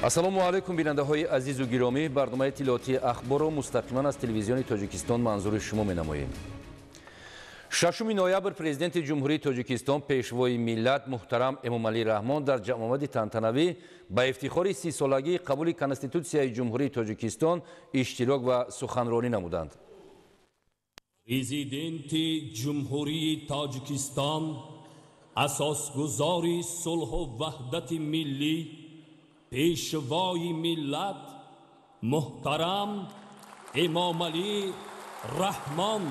Ассалому алайкум, бинандаҳои азизу гиромӣ. Барномаи иттилоотии Ахборро мустақиман аз телевизиони Тоҷикистон манзури шумо менамоем. 6 ноябр президенти Ҷумҳурии Тоҷикистон, пешвои миллат муҳтарам Эмомалӣ Раҳмон дар ҷамъомади тантанавӣ ба ифтихори 30-солагии қабули Конститутсияи Ҷумҳурии Тоҷикистон иштирок ва суханронӣ намуданд. Президенти Ҷумҳурии Тоҷикистон, асосгузори сулҳу ваҳдати миллӣ, пешвои миллат муҳтарам Эмомалӣ Раҳмон.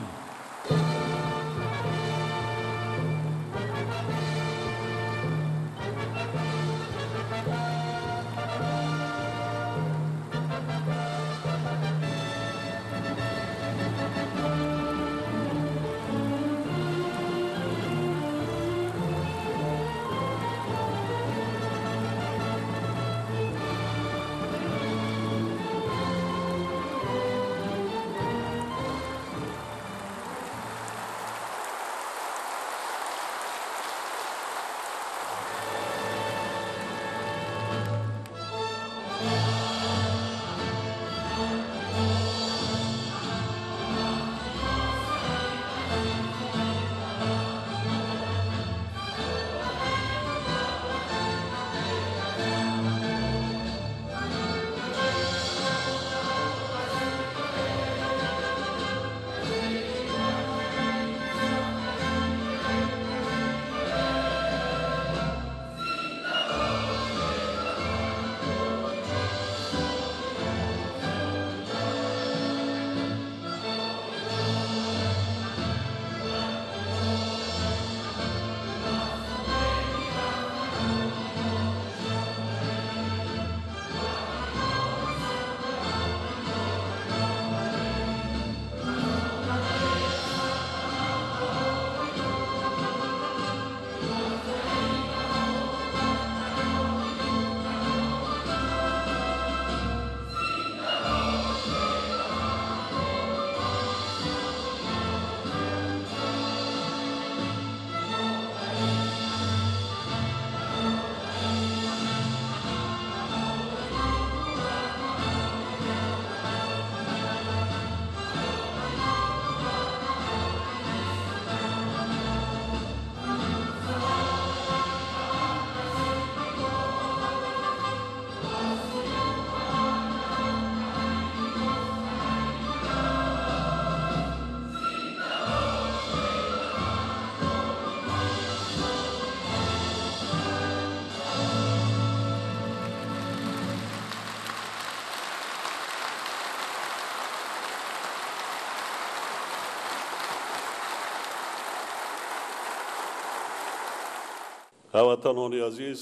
Ҳамватанони азиз,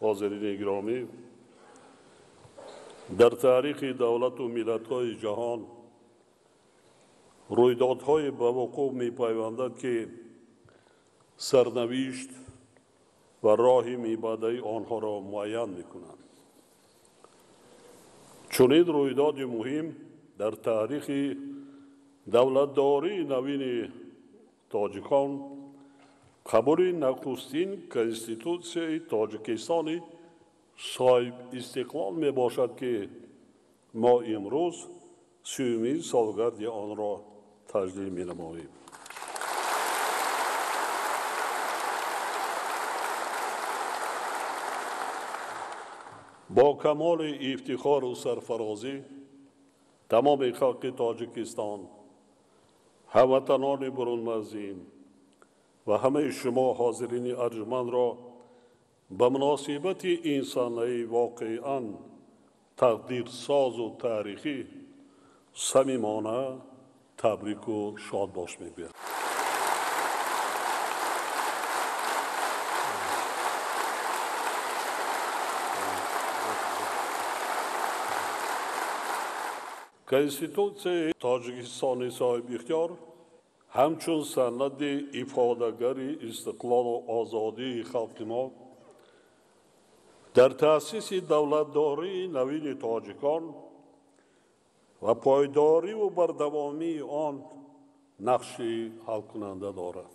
ҳозирини гиромӣ, дар таърихи давлату миллатҳои ҷаҳон рӯйдодҳое ба вуқӯъ мепайвандад, ки сарнавишт ва роҳи мебаъдаи онҳоро муайян мекунанд. Чунин рӯйдоди муҳим дар таърихи давлатдории навини тоҷикон қабули нахустин Конститутсияи Тоҷикистони соҳибистиқлол мебошад, ки мо имрӯз 30-умин солгарди онро таҷлил менамоем. Бо камоли ифтихору сарфарозӣ тамоми халқи Тоҷикистон, ҳамватанони бурунмарзӣ ва ҳамаи шумо ҳозирини арҷмандро ба муносибати ин санаи воқеан тақдирсозу таърихӣ самимона табрику шодбош мегӯям. Конститутсияи Тоҷикистони соҳибихтиёр ҳамчун санади ифодагари истиқлолу озодии халқи мо дар таъсиси давлатдории навини тоҷикон ва пойдориву бардавомии он нақши ҳалкунанда дорад.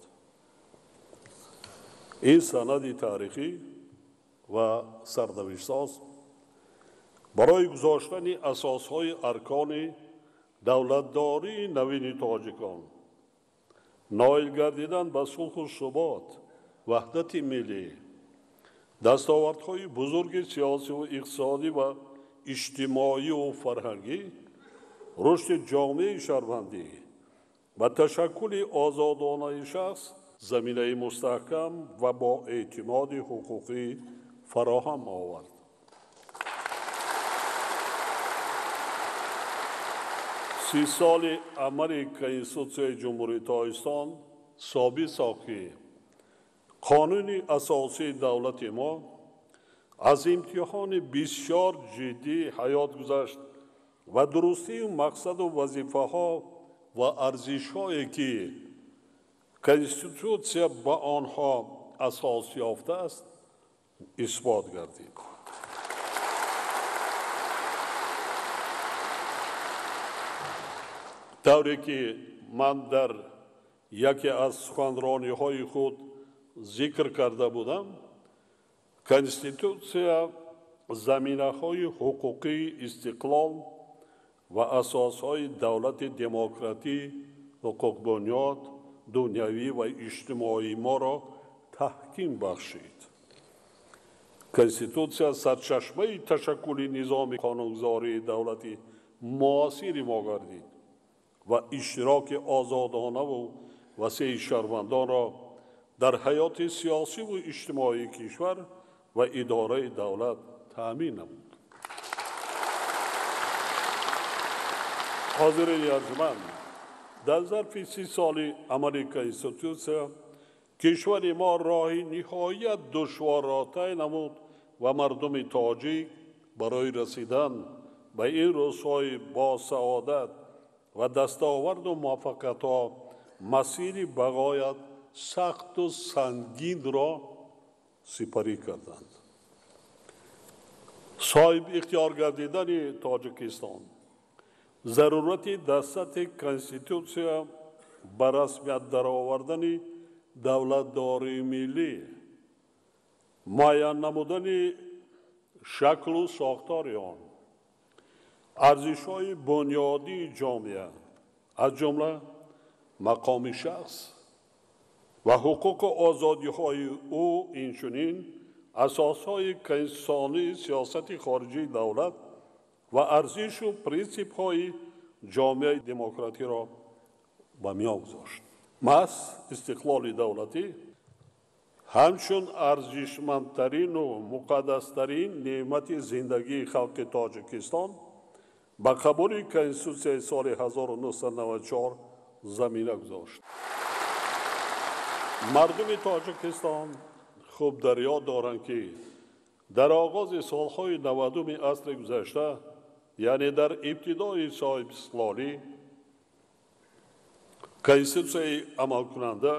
Ин санади таърихӣ ва сарнавиштсоз Барои гузоштани асосҳои аркони давлатдории навини тоҷикон, ноил гардидан ба сулҳу субот, ваҳдати миллӣ, дастовардҳои бузурги сиёсиву иқтисодӣ ва иҷтимоию фарҳангӣ, рушди ҷомеаи шаҳрвандӣ ва ташаккули озодонаи шахс заминаи мустаҳкам ва бо эътимоди ҳуқуқӣ фароҳам овард. 30 соли амали Конститутсияи Ҷумҳурии Тоҷикистон собит сохт, ки қонуни асосии давлати мо аз имтиҳони бисёр ҷиддӣ ҳаёт гузашт ва дурустии мақсаду вазифаҳо ва арзишҳое, ки Конститутсия ба онҳо асос ёфтааст, исбот гардид. Тавре ки ман дар яке аз суханрониҳои худ зикр карда будам, Конститутсия заминаҳои ҳуқуқии истиқлол ва асосҳои давлати демократӣ, ҳуқуқбунёд, дунявӣ ва иҷтимоии моро таҳким бахшид. Конститутсия сарчашмаи ташаккули низоми қонунгузории давлати муосири мо гардид ва иштироки озодонаву васеи шаҳрвандонро дар ҳаёти сиёсиву иҷтимоии кишвар ва идораи давлат таъмин намуд. Ҳозирини арҷманд, дар зарфи 30 соли амали Конститутсия кишвари мо роҳи ниҳоят душворро тай намуд ва мардуми тоҷик барои расидан ба ин рӯзҳои босаодат ва дастоварду муваффақиятҳо масири бағоят сахту сангинро сипарӣ карданд. Соҳиб ихтиёр гардидани Тоҷикистон, зарурати дар сатҳи Конститутсия ба расмият даровардани давлатдории миллӣ, муайян намудани шаклу сохтори он, арзишҳои бунёдии ҷомеа, аз ҷумла мақоми шахс ва ҳуқуқу озодиҳои ӯ, инчунин асосҳои конститутсионии сиёсати хориҷии давлат ва арзишу принсипҳои ҷомеаи демократиро ба миён гузошт. Маҳз истиқлоли давлатӣ ҳамчун арзишмандтарину муқаддастарин неъмати зиндагии халқи Тоҷикистон ба қабули Конститутсияи соли 1994 замина гузошт. Мардуми Тоҷикистон хуб дар ёд доранд, ки дар оғози солҳои 90-уми асри гузашта, яъне дар ибтидои соҳибистиқлолӣ, Конститутсияи амалкунанда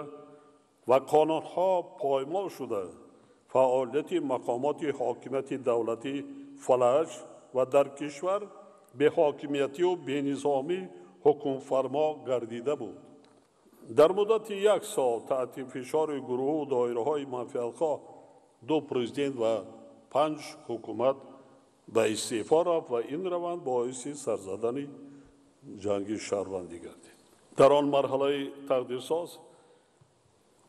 ва қонунҳо поймол шуда, фаъолияти мақомоти ҳокимияти давлатӣ фалаҷ ва дар кишвар беҳокимиятию бенизомӣ ҳукмфармо гардида буд. Дар муддати як сол таҳти фишори гурӯҳу доираҳои манфиатхоҳ 2 президент ва 5 ҳукумат ба истеъфо рафт ва ин раванд боиси сарзадани ҷанги шаҳрвандӣ гардид. Дар он марҳалаи тақдирсоз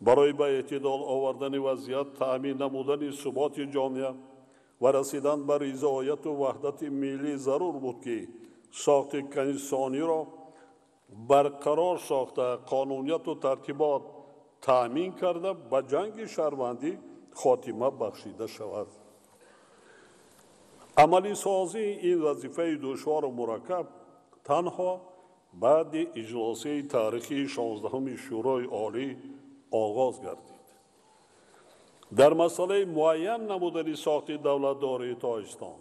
барои ба эътидол овардани вазъият, таъмин намудани суботи ҷомеа ва расидан ба ризояту ваҳдати миллӣ зарур буд, ки сохти конститутсиониро барқарор сохта, қонунияту тартибот таъмин карда, ба ҷанги шаҳрвандӣ хотима бахшида шавад. Амалисозии ин вазифаи душвору мураккаб танҳо баъди иҷлосияи таърихии 16-уми Шӯрои Олӣ оғоз гардид. Дар масъалаи муайян намудани сохти давлатдории Тоҷикистон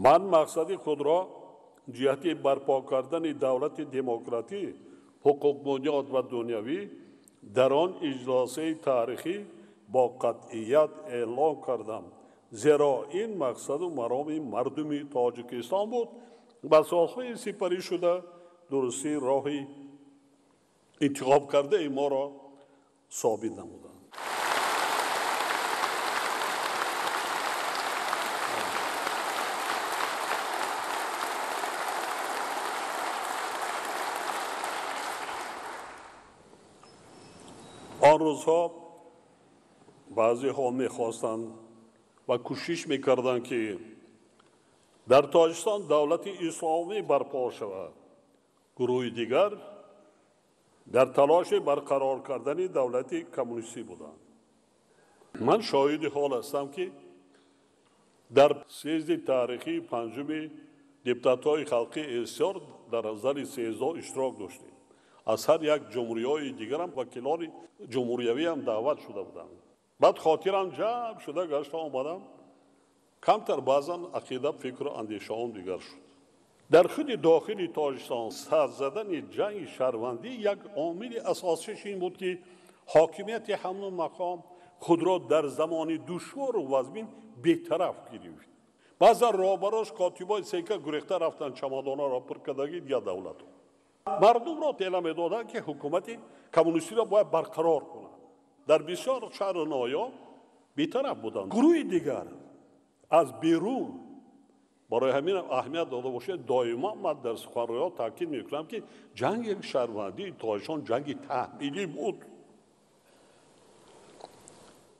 ман мақсади худро ҷиҳати барпо кардани давлати демократӣ, ҳуқуқбунёд ва дунявӣ дар он иҷлосияи таърихӣ бо қатъият эълон кардам, зеро ин мақсаду мароми мардуми Тоҷикистон буд ба солҳои сипарӣ шуда дурустии роҳи интихоб кардаи моро собит намуданд. Он рӯзҳо баъзеҳо мехостанд ва кӯшиш мекарданд, ки дар Тоҷикистон давлати исломӣ барпо шавад. Гурӯҳи дигар дар талоши барқарор кардани давлати коммунистӣ буданд. Ман шоҳиди ҳол ҳастам, ки дар съезди таърихии панҷуми депутатҳои халқи СССР дар зали съездҳо иштирок доштем. Аз ҳар як ҷумҳуриҳои дигарам вакилони ҷумҳуриявиам даъват шуда буданд. Баъд хотирам ҷамъ шуда гашта омадам. Камтар баъзан ақида, фикру андешаҳом дигар шуд. Дар худи дохили Тоҷикистон сар задани ҷанги шаҳрвандӣ як омили асосиш ин буд, ки ҳокимияти ҳамон мақом худро дар замони душвору вазмин бетараф гирифт. Баъзан роҳбарош котибои сека гурехта рафтанд, чамадонҳоро пур кардаги дигар давлатҳо. Мардумро тела медоданд, ки ҳукумати коммунистиро бояд барқарор кунанд. Дар бисёр шаҳру ноҳияҳо бетараф буданд. Гурӯҳи дигар аз берун, барои ҳамин аҳамият дода бошед, доимо ман дар суханроиҳо таъкид мекунам, ки ҷанги шаҳрвандии Тоҷикистон ҷанги таҳмилӣ буд.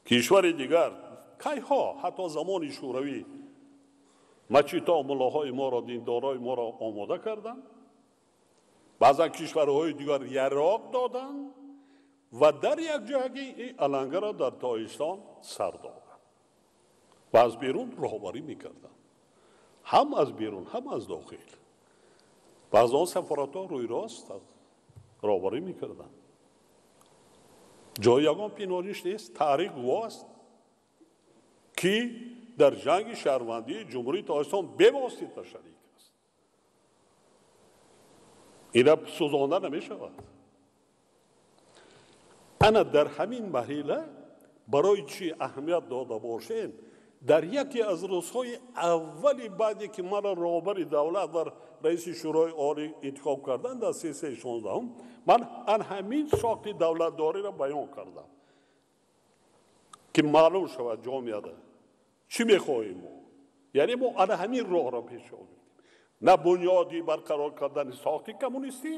Кишвари дигар кайҳо ҳатто замони шӯравӣ масҷидҳо муллоҳои моро, диндорҳои моро омода карданд. Баъзан кишварҳои дигар яроқ доданд ва дар як ҷоги ин алангаро дар Тоҷикистон сар доданд ва аз берун роҳбарӣ мекарданд, ҳам аз берун, ҳам аз дохил. Баъзе он сафоратҳо рӯи рост роҳбарӣ мекарданд. Ҷои ягон пинҳониш нест, таърих гувоҳ аст, ки дар ҷанги шаҳрвандии Ҷумҳурии Тоҷикистон бевосита шарик аст. Ина сӯзонда намешавад. Ана дар ҳамин марҳила барои чӣ аҳамият дода бошем, дар яке аз рӯзҳои аввали баъде ки маро роҳбари давлат ва раиси Шӯрои Олӣ интихоб карданд дар сессияи 16-ум, ман ан ҳамин сохти давлатдориро баён кардам, ки маълум шавад ҷомеада чӣ мехоҳем мо. Яъне мо ана ҳамин роҳро пеш гирифтем. На бунёди барқарор кардани сохти коммунистӣ,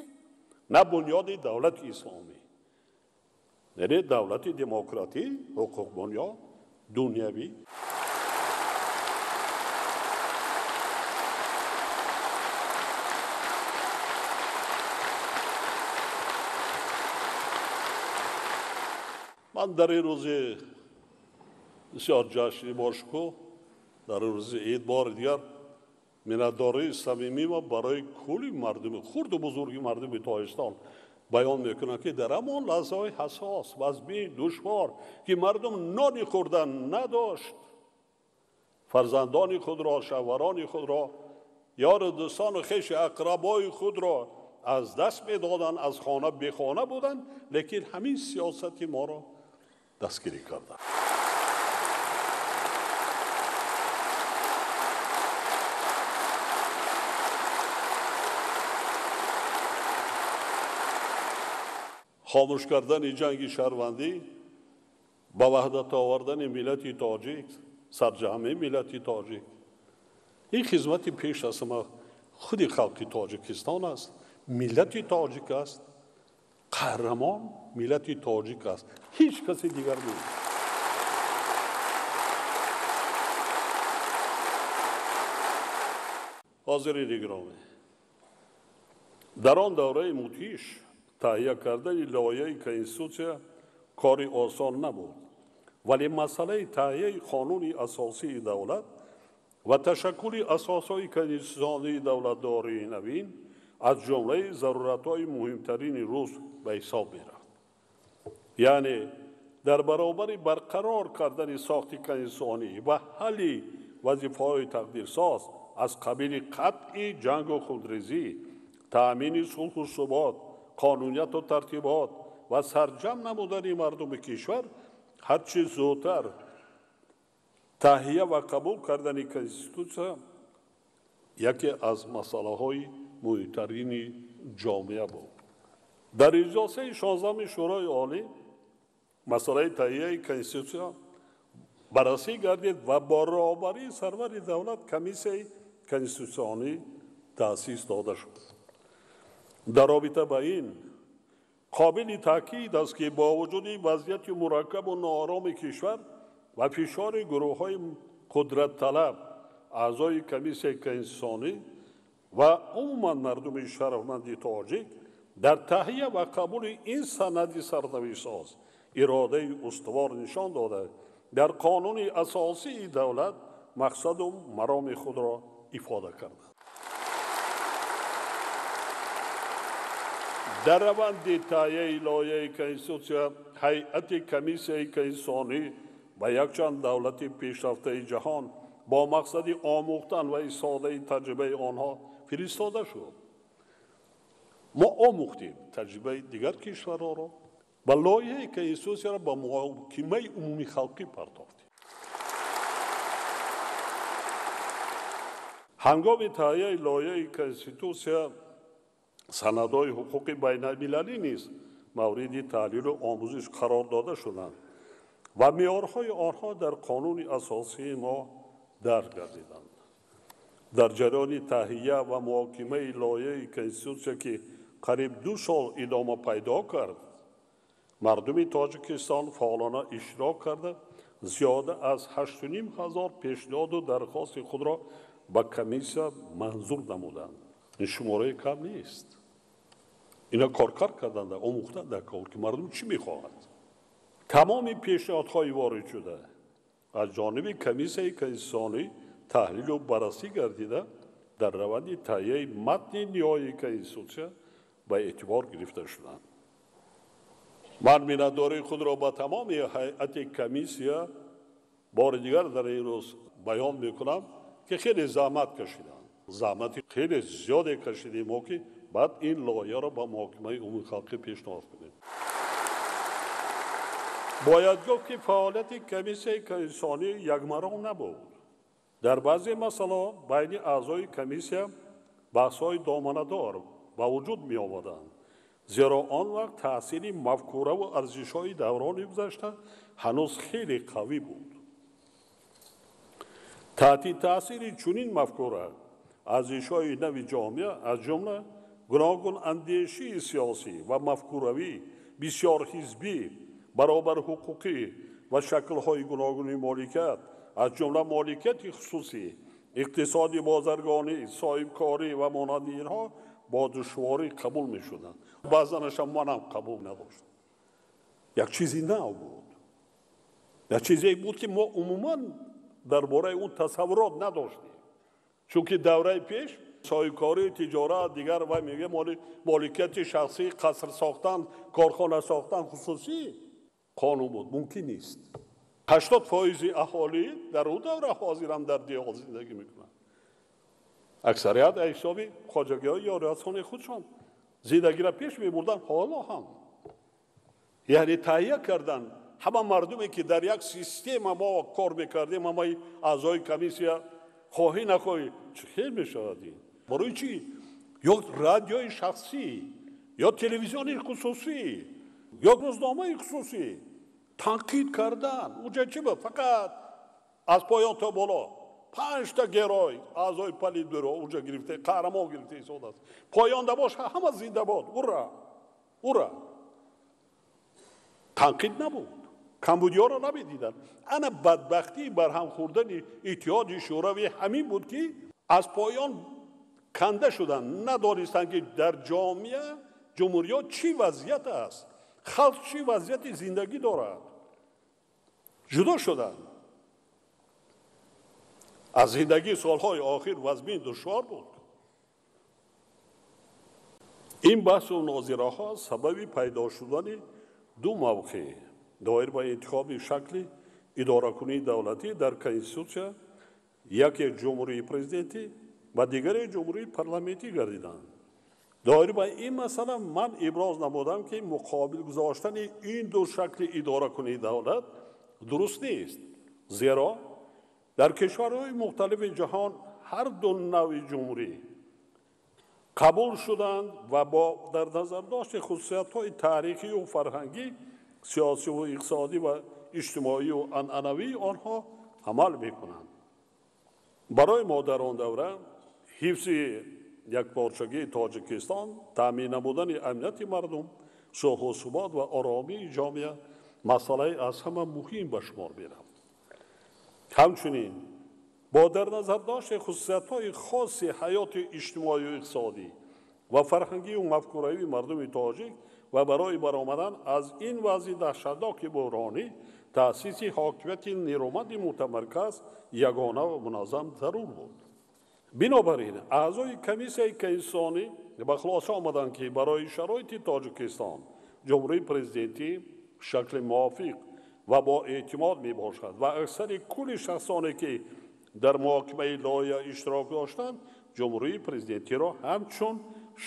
на бунёди давлати исломӣ, яъне давлати демократӣ, ҳуқуқбунёд, дунявӣ. Ман дар ин рӯзи бисёр ҷашни бошукӯҳ, дар ин рӯзи ид бори дигар миннатдории самимима барои кулли мардуми хурду бузурги мардуми Тоҷикистон баён мекунам, ки дар ҳамон лаҳзаҳои ҳассос, вазмин, душвор, ки мардум нони хӯрдан надошт, фарзандони худро, шавҳарони худро, ёру дӯстону хеши ақрабои худро аз даст медоданд, аз хона бехона буданд, лекин ҳамин сиёсати моро дастгирӣ карданд. Хомӯш кардани ҷанги шаҳрвандӣ ба ваҳдат овардани миллати тоҷик, сарҷамъи миллати тоҷик, ин хизмати пеш аз ҳама худи халқи Тоҷикистон аст, миллати тоҷик аст, қаҳрамон миллати тоҷик аст, ҳеҷ каси дигар нест. Ҳозирини гиромӣ, дар он давраи мудҳиш таҳия кардани лоиҳаи конститутсия кори осон набуд, вале масъалаи таҳияи қонуни асосии давлат ва ташаккули асосҳои конститутсионии давлатдории навин аз ҷумлаи заруратҳои муҳимтарини рӯз ба ҳисоб мерафт. Яъне дар баробари барқарор кардани сохти конститутсионӣ ва ҳалли вазифаҳои тақдирсоз аз қабили қатъи ҷангу хунрезӣ, таъмини сулҳу субот, қонунияту тартибот ва сарҷамъ намудани мардуми кишвар, ҳарчи зудтар таҳия ва қабул кардани конститутсия яке аз масъалаҳои муҳимтарини ҷомеа буд. Дар иҷлосаи 16-уми Шӯрои Олӣ масъалаи таҳияи конститутсия баррасӣ гардид ва бо роҳбарии сарвари давлат комиссияи конститутсионӣ таъсис дода шуд. Дар робита ба ин Қобили таъкид аст, ки бо вуҷуди вазъияти мураккабу ноороми кишвар ва фишори гурӯҳҳои қудратталаб, аъзои комиссияи конститутсионӣ ва умуман мардуми шарафманди тоҷик дар таҳия ва қабули ин санади сарнавиштсоз иродаи устувор нишон дода, дар қонуни асосии давлат мақсаду мароми худро ифода карданд. Дар раванди таҳияи лоиҳаи конститутсия ҳайати комиссияи конститутсионӣ ба якчанд давлати пешрафтаи ҷаҳон бо мақсади омӯхтан ва истифодаи таҷрибаи онҳо фиристода шуд. Мо омӯхтем таҷрибаи дигар кишварҳоро ва лоиҳаи конститутсияро ба муҳокимаи умумихалқӣ пардохтем. Ҳангоми таҳияи лоиҳаи конститутсия санадҳои ҳуқуқи байналмилалӣ низ мавриди таҳлилу омӯзиш қарор дода шуданд ва меъёрҳои онҳо дар қонуни асосии мо дарҷ гардиданд. Дар ҷараёни таҳия ва муҳокимаи лоиҳаи конститутсия, ки қариб 2 сол идома пайдо кард, мардуми Тоҷикистон фаъолона иштирок карда, зиёда аз 8500 пешниҳоду дархости худро ба комиссия манзур намуданд. Ин шумораи кам нест. Ина коркард карданд, омӯхтанд дар кор, ки мардум чӣ мехоҳад. Тамоми пешниҳодҳои ворид шуда аз ҷониби комиссияи конститутсионӣ таҳлилу баррасӣ гардида, дар раванди таҳияи матни ниҳоии конститутсия ба эътибор гирифта шуданд. Ман миннатдории худро ба тамоми ҳайати комиссия бори дигар дар ин рӯз баён мекунам, ки хеле заҳмат кашиданд. Заҳмати хеле зиёде кашидем мо, ки баъд ин лоиҳаро ба муҳокимаи умумихалқӣ пешниҳод кунем. Бояд гуфт, ки фаъолияти комиссияи конститутсионӣ якмаром набуд. Дар баъзе масъалаҳо байни аъзои комиссия баҳсҳои доманадор ба вуҷуд меомаданд, зеро он вақт таъсири мафкураву арзишҳои даврони гузашта ҳанӯз хеле қавӣ буд. Таҳти таъсири чунин мафкура арзишҳои нави ҷомеа, аз ҷумла гуногунандешии сиёсӣ ва мафкуравӣ, бисёрҳизбӣ, баробарҳуқуқӣ ва шаклҳои гуногуни моликият, аз ҷумла моликияти хусусӣ, иқтисоди бозаргонӣ, соҳибкорӣ ва монанди инҳо бо душворӣ қабул мешуданд. Баъзанашам манам қабул надоштам. Як чизи нав буд, як чизе буд, ки мо умуман дар бораи он тасаввурот надоштем, чунки давраи пеш соҳибкорӣ, тиҷорат, дигар вай мегӯяд моликияти шахсӣ, қаср сохтан, корхона сохтан хусусӣ қонун буд, мумкин нест. 80% аҳолӣ дар он давра ҳозирам дар деҳот зиндагӣ мекунанд. Аксарият аз ҳисоби хоҷагиҳои ёрирасони худшон зиндагиро пеш мебурданд. Ҳоло ҳам яъне таҳия кардан ҳама мардуме, ки дар як система мо кор мекардем, ҳамаи аъзои комиссия хоҳӣ нахоҳӣ чӣ хел мешавад ин? Барои чӣ? Ё радиои шахсӣ, ё телевизиони хусусӣ, ё рӯзномаи хусусӣ танқид кардан. Уҷа чӣ буд? Фақат аз поён то боло 5 герой аъзои политбюро уҷа гирифта, қаҳрамон гирифта истодааст. Поёнда боша ҳама зинда бод, ура, ура. Танқид набуд, камбудиёро намедиданд. Ана бадбахтии барҳам хӯрдани Иттиҳоди Шӯравӣ ҳамин буд, ки аз поён канда шуданд, надонистанд, ки дар ҷомеа ҷумҳуриёт чӣ вазъият аст, халқ чӣ вазъияти зиндагӣ дорад. Ҷудо шуданд аз зиндагии солҳои охир вазмин душвор буд. Ин баҳсу нозираҳо сабаби пайдо шудани 2 мавқеъ доир ба интихоби шакли идоракунии давлатӣ дар конститутсия, яке ҷумҳурии президентӣ ва дигаре ҷумҳурии парламентӣ гардиданд. Доир ба ин масъала ман иброз намудам, ки муқобил гузоштани ин ду шакли идоракунии давлат дуруст нест, зеро дар кишварҳои мухталифи ҷаҳон ҳар ду навъи ҷумҳурӣ қабул шуданд ва бо дар назардошти хусусиятҳои таърихию фарҳангӣ, сиёсиву иқтисодӣ ва иҷтимоию анъанавии онҳо амал мекунанд. Барои мо дар он давра ҳифзи якпорчагии Тоҷикистон, таъмин намудани амнияти мардум, сулҳу субот ва оромии ҷомеа масъалаи аз ҳама муҳим ба шумор меравад. Ҳамчунин бо дар назардошти хусусиятҳои хоси ҳаёти иҷтимоию иқтисодӣ ва фарҳангию мафкуравии мардуми тоҷик ва барои баромадан аз ин вазъи даҳшатноки буҳронӣ таъсиси ҳокимияти нерӯманди мутамарказ ягона ва муназзам зарур буд. Бинобар ин аъзои комиссияи конститутсионӣ ба хулоса омаданд, ки барои шароити Тоҷикистон ҷумҳурии президентӣ шакли мувофиқ ва бо эътимод мебошад ва аксари кулли шахсоне, ки дар муҳокимаи лоиҳа иштирок доштанд, ҷумҳурии президентиро ҳамчун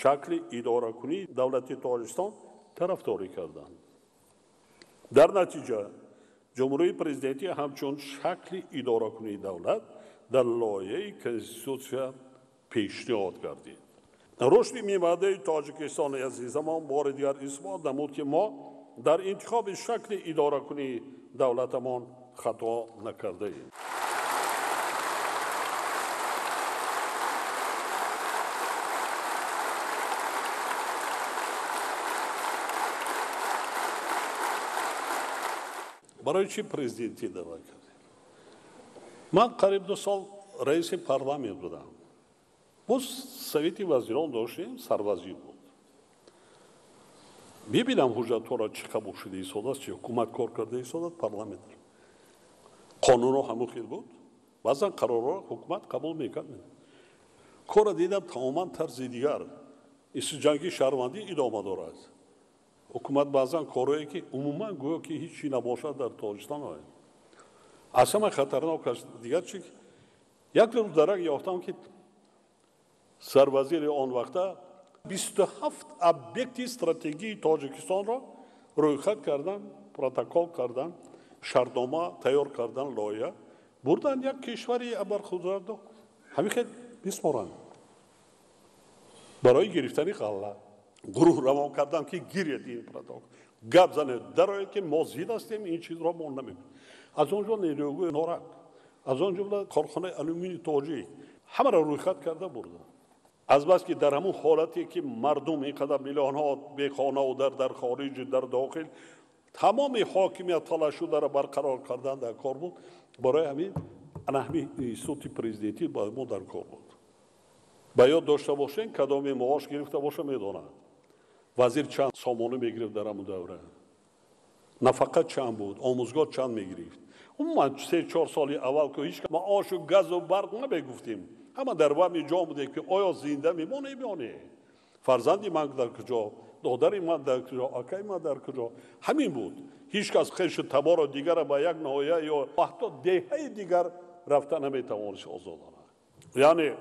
шакли идоракунии давлати Тоҷикистон тарафдорӣ карданд. Дар натиҷа ҷумҳурии президентӣ ҳамчун шакли идоракунии давлат дар лоиҳаи конститутсия пешниҳод гардид. Рушди мемаъдаи Тоҷикистони азизамон бори дигар исбот намуд, ки мо дар интихоби шакли идоракунии давлатамон хато накардаем. Барои чӣ президентӣ даъват кардем? Ман қариб 2 сол раиси парламент будам. Боз совети вазирон доштем, сарвазир буд. Мебинам ҳуҷҷатҳоро чӣ қабул шуда истодааст, чӣ ҳукумат кор карда истодааст, парламент. Қонунҳо ҳамон хел буд. Баъзан қарорҳоро ҳукумат қабул мекард. Корро дидам тамоман тарзи дигар. Ҷанги шаҳрвандӣ идома дорад. Ҳукумат баъзан корҳое ки умуман гӯё ки ҳеҷ чӣ набошад дар Тоҷикистон ояд. Аз ҳама хатарнок аст дигар чӣ? Як рӯз дарак ёфтам, ки сарвазири он вақта 27 объекти стратегии Тоҷикистонро рӯйхат кардан, протокол кардан, шартнома тайёр кардан, лоиҳа бурдан як кишвари абарқудратдор. Ҳамин хел бисморанд барои гирифтани ғалла. Гурӯҳ равон кардам, ки гиред ин протокол, гап занед, дароед, ки мо зид ҳастем, ин чизро мо намекунем. Аз он ҷо нерӯгоҳи Норак, аз он ҷумла корхонаи алюминии тоҷик, ҳамаро рӯйхат карда бурданд. Азбаски дар ҳамун ҳолате ки мардум ин қадар миллионҳо бехонаву дар хориҷу дар дохил тамоми ҳокимият талашшударо барқарор кардан дар кор буд. Барои ҳамин ана ҳамин институти президентӣ ба мо дар кор буд. Ба ёд дошта бошем, кадоме маош гирифта боша медонад. Вазир чанд сомонӣ мегирифт дар ҳамун давра, нафақа чанд буд, омӯзгор чанд мегирифт. Умуман 3-4 соли аввал ки ҳеҷ маошу газу барқ намегуфтем, ҳама дар ваҳми ҷон будем, ки оё зинда мемонем ё не, фарзанди ман дар куҷо, додари ман дар куҷо, акаи ман дар куҷо. Ҳамин буд. Ҳеҷ кас хешу табору дигара ба як ноҳия ё ҳатто деҳаи дигар рафта наметавонист озодона. Яъне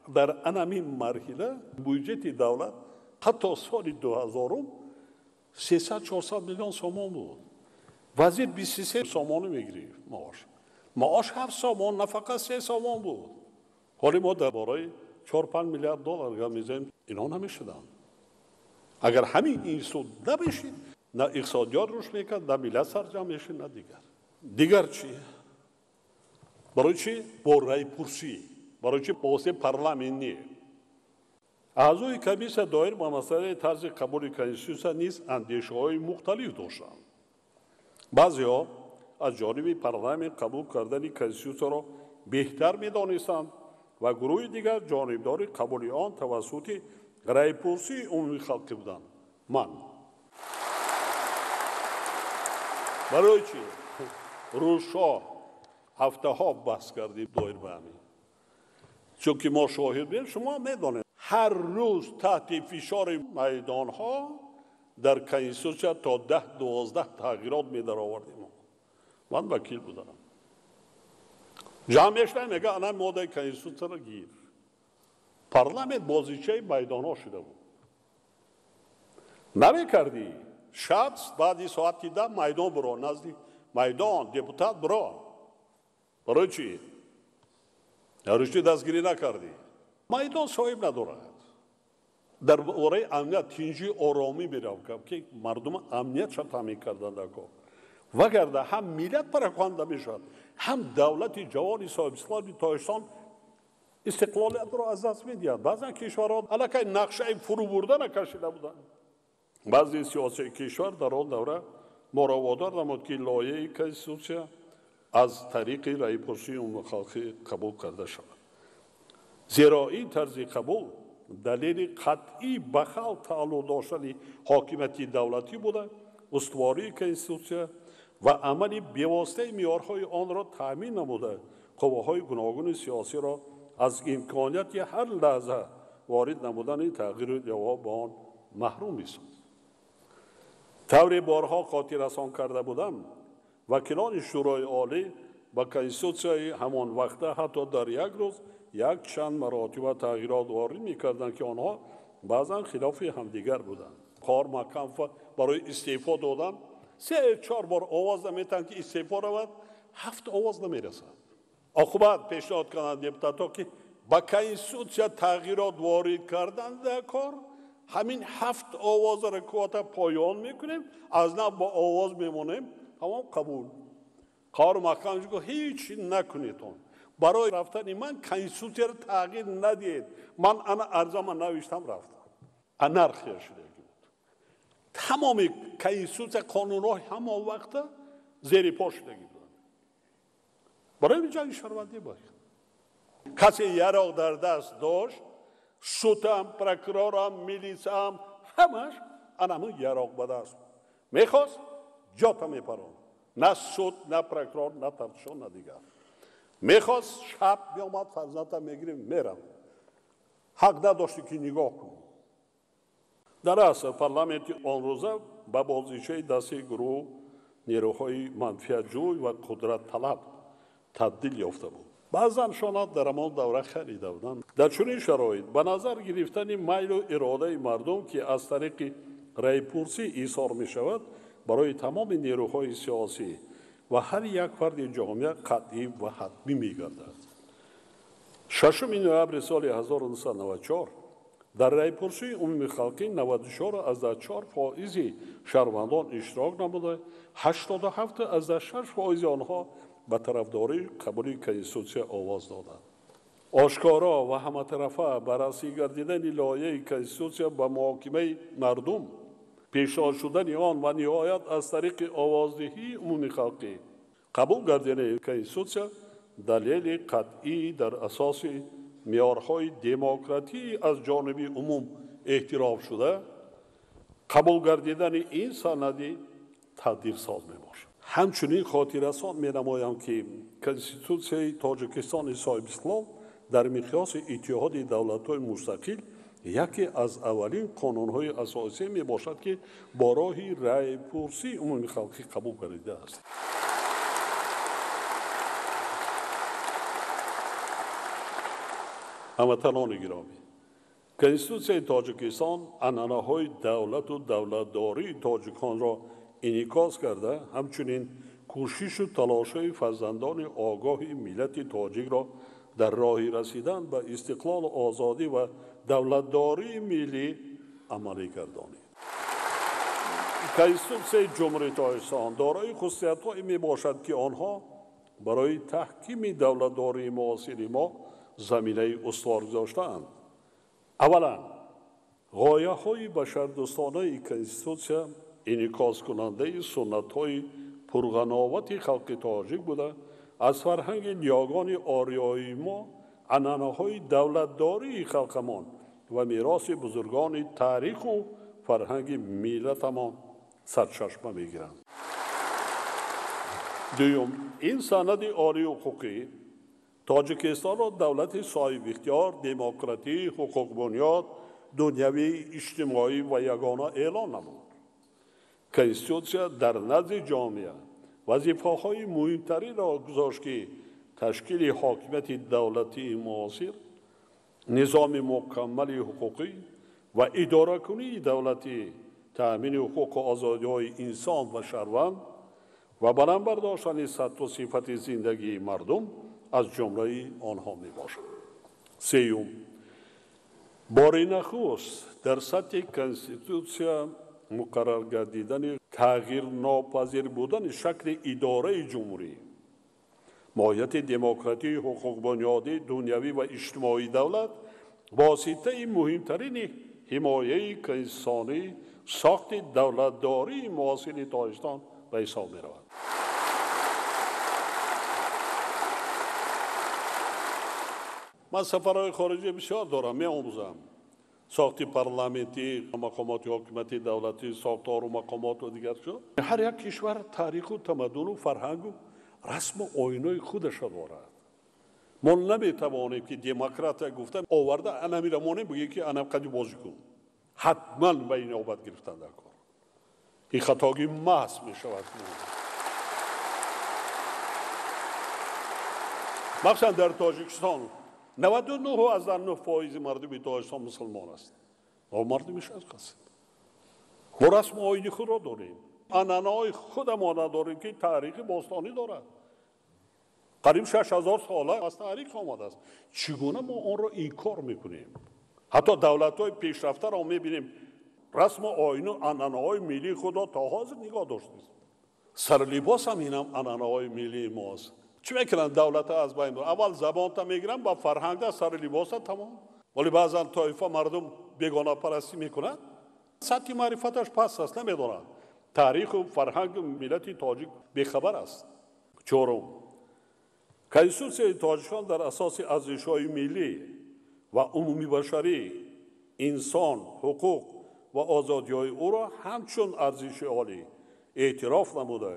дар анамин марҳила буҷети давлат ҳатто соли 2000 300-400 миллион сомон буд. Вазир 23 сомонӣ мегирифт маош. Маош 7 сомон, нафақа 3 сомон буд. Ҳоло мо дар бораи 4-5 миллиард доллар гап мезанем, инҳо намешуданд. Агар ҳамин институт набешид, на иқтисодиёт рушд мекард, на миллат сарҷамъ мешид, на дигар. Дигар чӣ? Барои чӣ бо раъйпурсӣ? Барои чӣ бо воситаи парламент не? Аъзои комиссия доир ба масъалаи тарзи қабули конститутсия низ андешаҳои мухталиф доштанд. Баъзеҳо аз ҷониби парламент қабул кардани конститутсияро беҳтар медонистанд ва гурӯҳи дигар ҷонибдори қабули он тавассути раъйпурсии умумии халқӣ буданд. Ман барои чӣ рӯзҳо, ҳафтаҳо баҳс кардем доир ба ҳамин? Чунки мо шоҳид будем, шумо медонед, ҳар рӯз таҳти фишори майдонҳо дар конститутсия то 10-12 тағйирот медаровардем. Ман вакил будам. Ҷамъ мешудем, мега ана моддаи конститутсияро гир. Парламент бозичаи майдонҳо шуда буд. Намекардӣ, шаб баъди соати 10 майдон биро, назди майдон депутат биро. Барои чӣ? Рушди дастгирӣ накардӣ. Майдон соҳиб надорад. Дар бораи амният, тинҷи оромӣ меравад, ки мардум амниятша таъмин кардан дар кор. Вагарна ҳам миллат параканда мешавад, ҳам давлати ҷавони соҳибистиқлоли Тоҷикистон истиқлолиятро аз даст медиҳад. Баъзан кишварҳо аллакай нақшаи фурӯ бурдана кашида буданд. Баъзе сиёсии кишвар дар он давра моро водор намуд, ки лоиҳаи конститутсия аз тариқи раъйпурсии умумихалқӣ қабул карда шавад. Зеро ин тарзи қабул далели қатъӣ ба халқ тааллуқ доштани ҳокимияти давлатӣ буда, устувории конститутсия ва амали бевоситаи меъёрҳои онро таъмин намуда, қувваҳои гуногуни сиёсиро аз имконияти ҳар лаҳза ворид намудани тағйиру илова ба он маҳрум месозад. Тавре борҳо хотиррасон карда будам, вакилони Шӯрои Олӣ ба конститутсияи ҳамон вақта ҳатто дар як рӯз якчанд маротиба тағйирот ворид мекарданд, ки онҳо баъзан хилофи ҳамдигар буданд. Қор маҳкам барои истеъфо додан 3-4 бор овоз наметаҳанд, ки истеъфо равад, 7 овоз намерасад. Оқибат пешниҳод карданд депутатҳо, ки ба конститутсия тағйирот ворид кардан дар кор ҳамин 7 овозро квота поён мекунем, аз нав бо овоз мемонем, ҳамон қабул. Қор маҳкам гуфт: ҳеҷ накунед он. Барои рафтани ман конститутсияро тағйир надиҳед. Ман ана арзама навиштам, рафтам. Анархия шуда буд. Тамоми конститутсия қонунҳои ҳамон вақта зери по шудагӣ буданд. Барои ҷанги шаҳрвандӣ бояд. Касе яроқ дар даст дошт, судам, прокурорам, милисаам, ҳамаш анамун яроқ ба даст мехост, ҷота мепаронд. На суд, на прокурор, на тафтишон, на дигар. Мехост шаб меомад, фарзандам мегирифт, меравд. Ҳақ надошти ки нигоҳ кунӣ. Дар асл парламенти он рӯза ба бозичаи дасти гурӯҳ нерӯҳои манфиатҷӯй ва қудратталаб табдил ёфта буд. Баъзан шонат дар ҳамон давра харида буданд. Дар чунин шароит ба назар гирифтани майлу иродаи мардум, ки аз тариқи раъйпурсӣ изҳор мешавад, барои тамоми нерӯҳои сиёсӣ ва ҳар як фарди ҷомеа қатъӣ ва ҳатмӣ мегардад. 6 ноябри соли 1994 дар раъйпурсии умумихалқӣ 94,4% шаҳрвандон иштирок намуда, 87,6% онҳо ба тарафдории қабули конститутсия овоз доданд. Ошкоро ва ҳаматарафа баррасӣ гардидани лоиҳаи конститутсия ба муҳокимаи мардум, пешниҳод шудани он ва ниҳоят аз тариқи овоздиҳии умумихалқӣ қабул гардидани конститутсия далели қатъӣ дар асоси меъёрҳои демократӣ аз ҷониби умум эътироф шуда, қабул гардидани ин санади тақдирсоз мебошад. Ҳамчунин хотиррасон менамоям, ки Конститутсияи Тоҷикистони соҳибистиқлол дар миқёси Иттиҳоди давлатҳои мустақил яке аз аввалин қонунҳои асосӣ мебошад, ки бо роҳи раъйпурсии умумихалқӣ қабул гардидааст. Ҳамватанони гиромӣ, Конститутсияи Тоҷикистон анъанаҳои давлату давлатдории тоҷиконро инъикос карда, ҳамчунин кӯшишу талошҳои фарзандони огоҳи миллати тоҷикро дар роҳи расидан ба истиқлолу озодӣ ва давлатдории миллӣ амалӣ гардонид. Конститутсияи Ҷумҳурии Тоҷикистон дорои хусусиятҳое мебошад, ки онҳо барои таҳкими давлатдории муосири мо заминаи устувор гузоштаанд. Аввалан, ғояҳои башардӯстонаи конститутсия инъикоскунандаи суннатҳои пурғановати халқи тоҷик буда, аз фарҳанги ниёгони ориёии мо, анъанаҳои давлатдории халқамон ва мероси бузургони таъриху фарҳанги миллатамон сарчашма мегиранд. Дуюм, ин санади олии ҳуқуқӣ Тоҷикистонро давлати соҳибихтиёр, демократӣ, ҳуқуқбунёд, дунявӣ, иҷтимоӣ ва ягона эълон намуд. Конститутсия дар назди ҷомеа вазифаҳои муҳимтаринро гузошт, ки ташкили ҳокимияти давлатии муосир, низоми мукаммали ҳуқуқӣ ва идоракунии давлатӣ, таъмини ҳуқуқу озодиҳои инсон ва шаҳрванд ва баланд бардоштани сатҳу сифати зиндагии мардум аз ҷумлаи онҳо мебошад. Сеюм, бори нахуст дар сатҳи конститутсия муқаррар гардидани тағйирнопазир будани шакли идораи ҷумҳурӣ, моҳияти демократӣ, ҳуқуқбунёдӣ, дунявӣ ва иҷтимоии давлат воситаи муҳимтарини ҳимояи конститутсионӣ сохти давлатдории муосири Тоҷикистон ба ҳисоб меравад. Ман сафарҳои хориҷӣ бисёр дорам, меомӯзам. Сохти парламентӣ, мақомоти ҳокимияти давлатӣ, сохтору мақомоту дигар шуд. Ҳар як кишвар таъриху тамаддуну фарҳангу расму оинои худашро дорад. Мо наметавонем ки демократия гуфта оварда анамира монем, бигӯем ки анам қади бозӣ кун. Ҳатман ба ин обад гирифтан дар кор. Ин хатогӣ маҳз мешавад. Махсусан дар Тоҷикистон 99,9% мардуми Тоҷикистон мусулмон аст. Мо мардуми шарқ ҳастем. Мо расму оини худро дорем. Анъанаҳои худамона дорем ки таърихи бостонӣ дорад. Қариб 6000 сола аз таърих омадааст. Чӣ гуна мо онро инкор мекунем? Ҳатто давлатҳои пешрафтаро мебинем, расму оину анъанаҳои миллии худро то ҳозир нигоҳ доштааст. Сарлибос ҳам инам анъанаҳои миллии мост. Чӣ мекунанд давлатҳо аз байн? Аввал забонта мегиранд, ба фарҳанга, сари либоса тамом. Вале баъзан тоифа мардум бегонапарастӣ мекунад, сатҳи маърифаташ паст аст, намедонад. Таъриху фарҳангу миллати тоҷик бехабар аст. Чорум, Конститутсияи Тоҷикистон дар асоси арзишҳои миллӣ ва умумибашарӣ, инсон, ҳуқуқ ва озодиҳои ӯро ҳамчун арзиши олӣ эътироф намуда,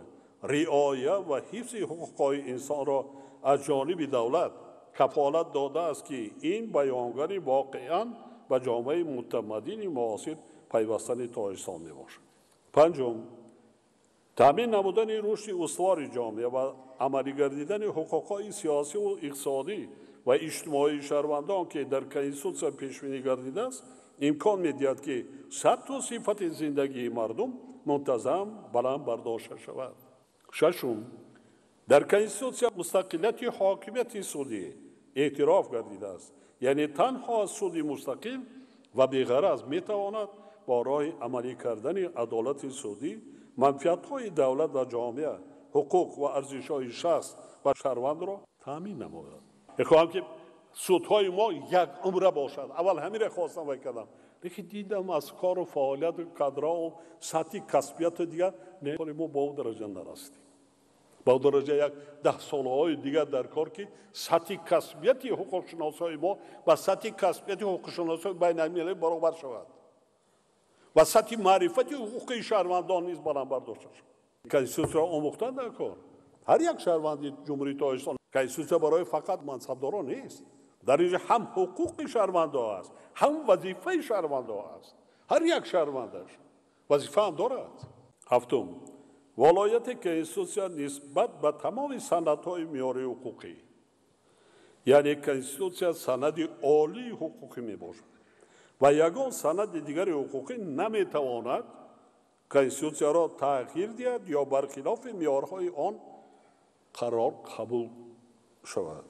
риоя ва ҳифзи ҳуқуқҳои инсонро аз ҷониби давлат кафолат додааст, ки ин баёнгари воқеан ба ҷомеаи мутамаддини муосир пайвастани Тоҷикистон мебошад. Панҷум, таъмин намудани рушди устувори ҷомеа ва амалигардидани ҳуқуқҳои сиёсиву иқтисодӣ ва иҷтимоии шаҳрвандон, ки дар Конститутсия пешбинӣ гардидааст, имкон медиҳад, ки сатҳу сифати зиндагии мардум мунтазам баланд бардошта шавад. Шашум, дар Конститутсия мустақилияти ҳокимияти судӣ эътироф гардидааст, яъне танҳо суди мустақил ва беғараз метавонад бо роҳи амалӣ кардани адолати судӣ манфиатҳои давлат ва ҷомеа, ҳуқуқ ва арзишҳои шахс ва шаҳрвандро таъмин намояд. Мехоҳам ки судҳои мо як умра бошад. Аввал ҳаминро хостам вай кардам, лекин дидам аз кору фаъолияту кадроу сатҳи касбияту дигар не, мо ба он дараҷа нарасидем. Ба он дараҷа як 10 солҳои дигар дар кор, ки сатҳи касбияти ҳуқуқшиносҳои мо ба сатҳи касбияти ҳуқуқшиносҳои байналмилалӣ баробар шавад ва сатҳи маърифати ҳуқуқии шаҳрвандон низ баланд бардошта шавад. Конститутсияро омӯхтан дар кор. Ҳар як шаҳрванди Ҷумҳурии Тоҷикистон, Конститутсия барои фақат мансабдорон нест. Дар инҷо ҳам ҳуқуқи шаҳрвандо аст, ҳам вазифаи шаҳрвандо аст. Ҳар як шаҳрвандаш вазифа ҳам дорад. Ҳафтум, волояти Конститутсия нисбат ба тамоми санадҳои меъёрии ҳуқуқӣ, яъне Конститутсия санади олии ҳуқуқӣ мебошад ва ягон санади дигари ҳуқуқӣ наметавонад Конститутсияро тағйир диҳад ё бархилофи меъёрҳои он қарор қабул шавад.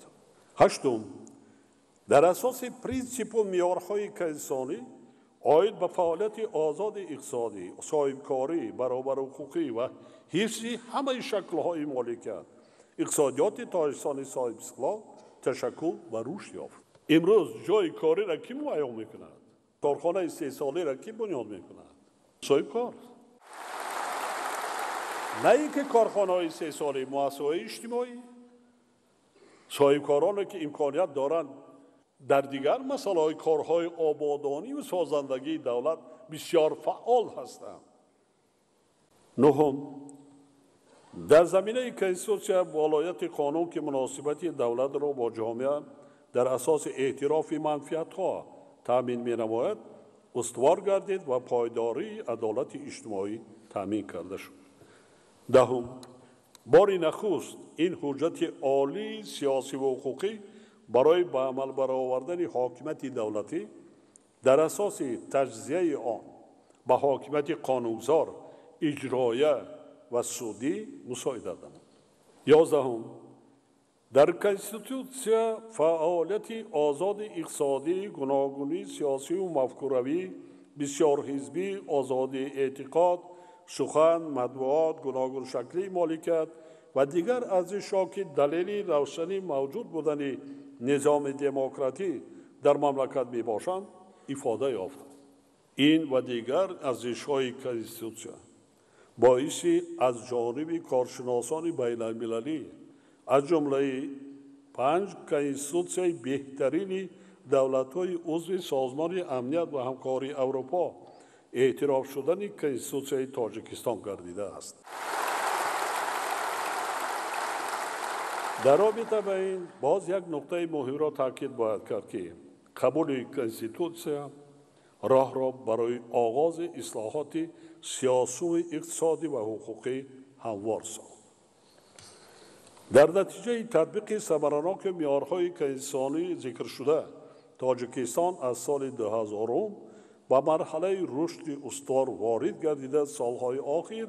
Ҳаштум, дар асоси принсипу меъёрҳои конститутсионӣ оид ба фаъолияти озоди иқтисодӣ, соҳибкорӣ, баробарҳуқуқӣ ва ҳифзи ҳамаи шаклҳои моликият, иқтисодиёти Тоҷикистони соҳибистиқлол ташаккул ва рушд ёфт. Имрӯз ҷойи кориро кӣ муайян мекунад? Корхонаи истеҳсолиро кӣ бунёд мекунад? Соҳибкор. На ин ки корхонаҳои истеҳсолӣ, муассисаҳои иҷтимоӣ, соҳибкороне ки имконият доранд дар дигар масъалаҳои корҳои ободонӣ ва созандагии давлат бисёр фаъол ҳастанд. Нуҳум, дар заминаи Конститутсия волояти қонун, ки муносибати давлатро бо ҷомеа дар асоси эътирофи манфиатҳо таъмин менамояд, устувор гардид ва пойдории адолати иҷтимоӣ таъмин карда шуд. Даҳум, бори нахуст ин ҳуҷҷати олии сиёсиву ҳуқуқӣ барои ба амал баровардани ҳокимияти давлатӣ дар асоси таҷзияи он ба ҳокимияти қонунгузор, иҷроя ва судӣ мусоидат намуд. 11, дар Конститутсия фаъолияти озоди иқтисодӣ, гуногунии сиёсиву мафкуравӣ, бисёрҳизбӣ, озодии эътиқод, сухан, матбуот, гуногуншаклии моликият ва дигар арзишҳо, ки далели равшани мавҷуд будани низоми демократӣ дар мамлакат мебошанд, ифода ёфтанд. Ин ва дигар арзишҳои Конститутсия боиси аз ҷониби коршиносони байналмилалӣ аз ҷумлаи 5 конститутсияи беҳтарини давлатҳои узви Созмони амният ва ҳамкории Аврупо эътироф шудани Конститутсияи Тоҷикистон гардидааст. Дар робита ба ин боз як нуқтаи муҳимро таъкид бояд кард, ки қабули Конститутсия роҳро барои оғози ислоҳоти сиёсию иқтисодӣ ва ҳуқуқӣ ҳамвор сохт. Дар натиҷаи татбиқи самараноки меъёрҳои конститутсионӣ зикршуда, Тоҷикистон аз соли 2000 ба марҳалаи рушди устувор ворид гардида, солҳои охир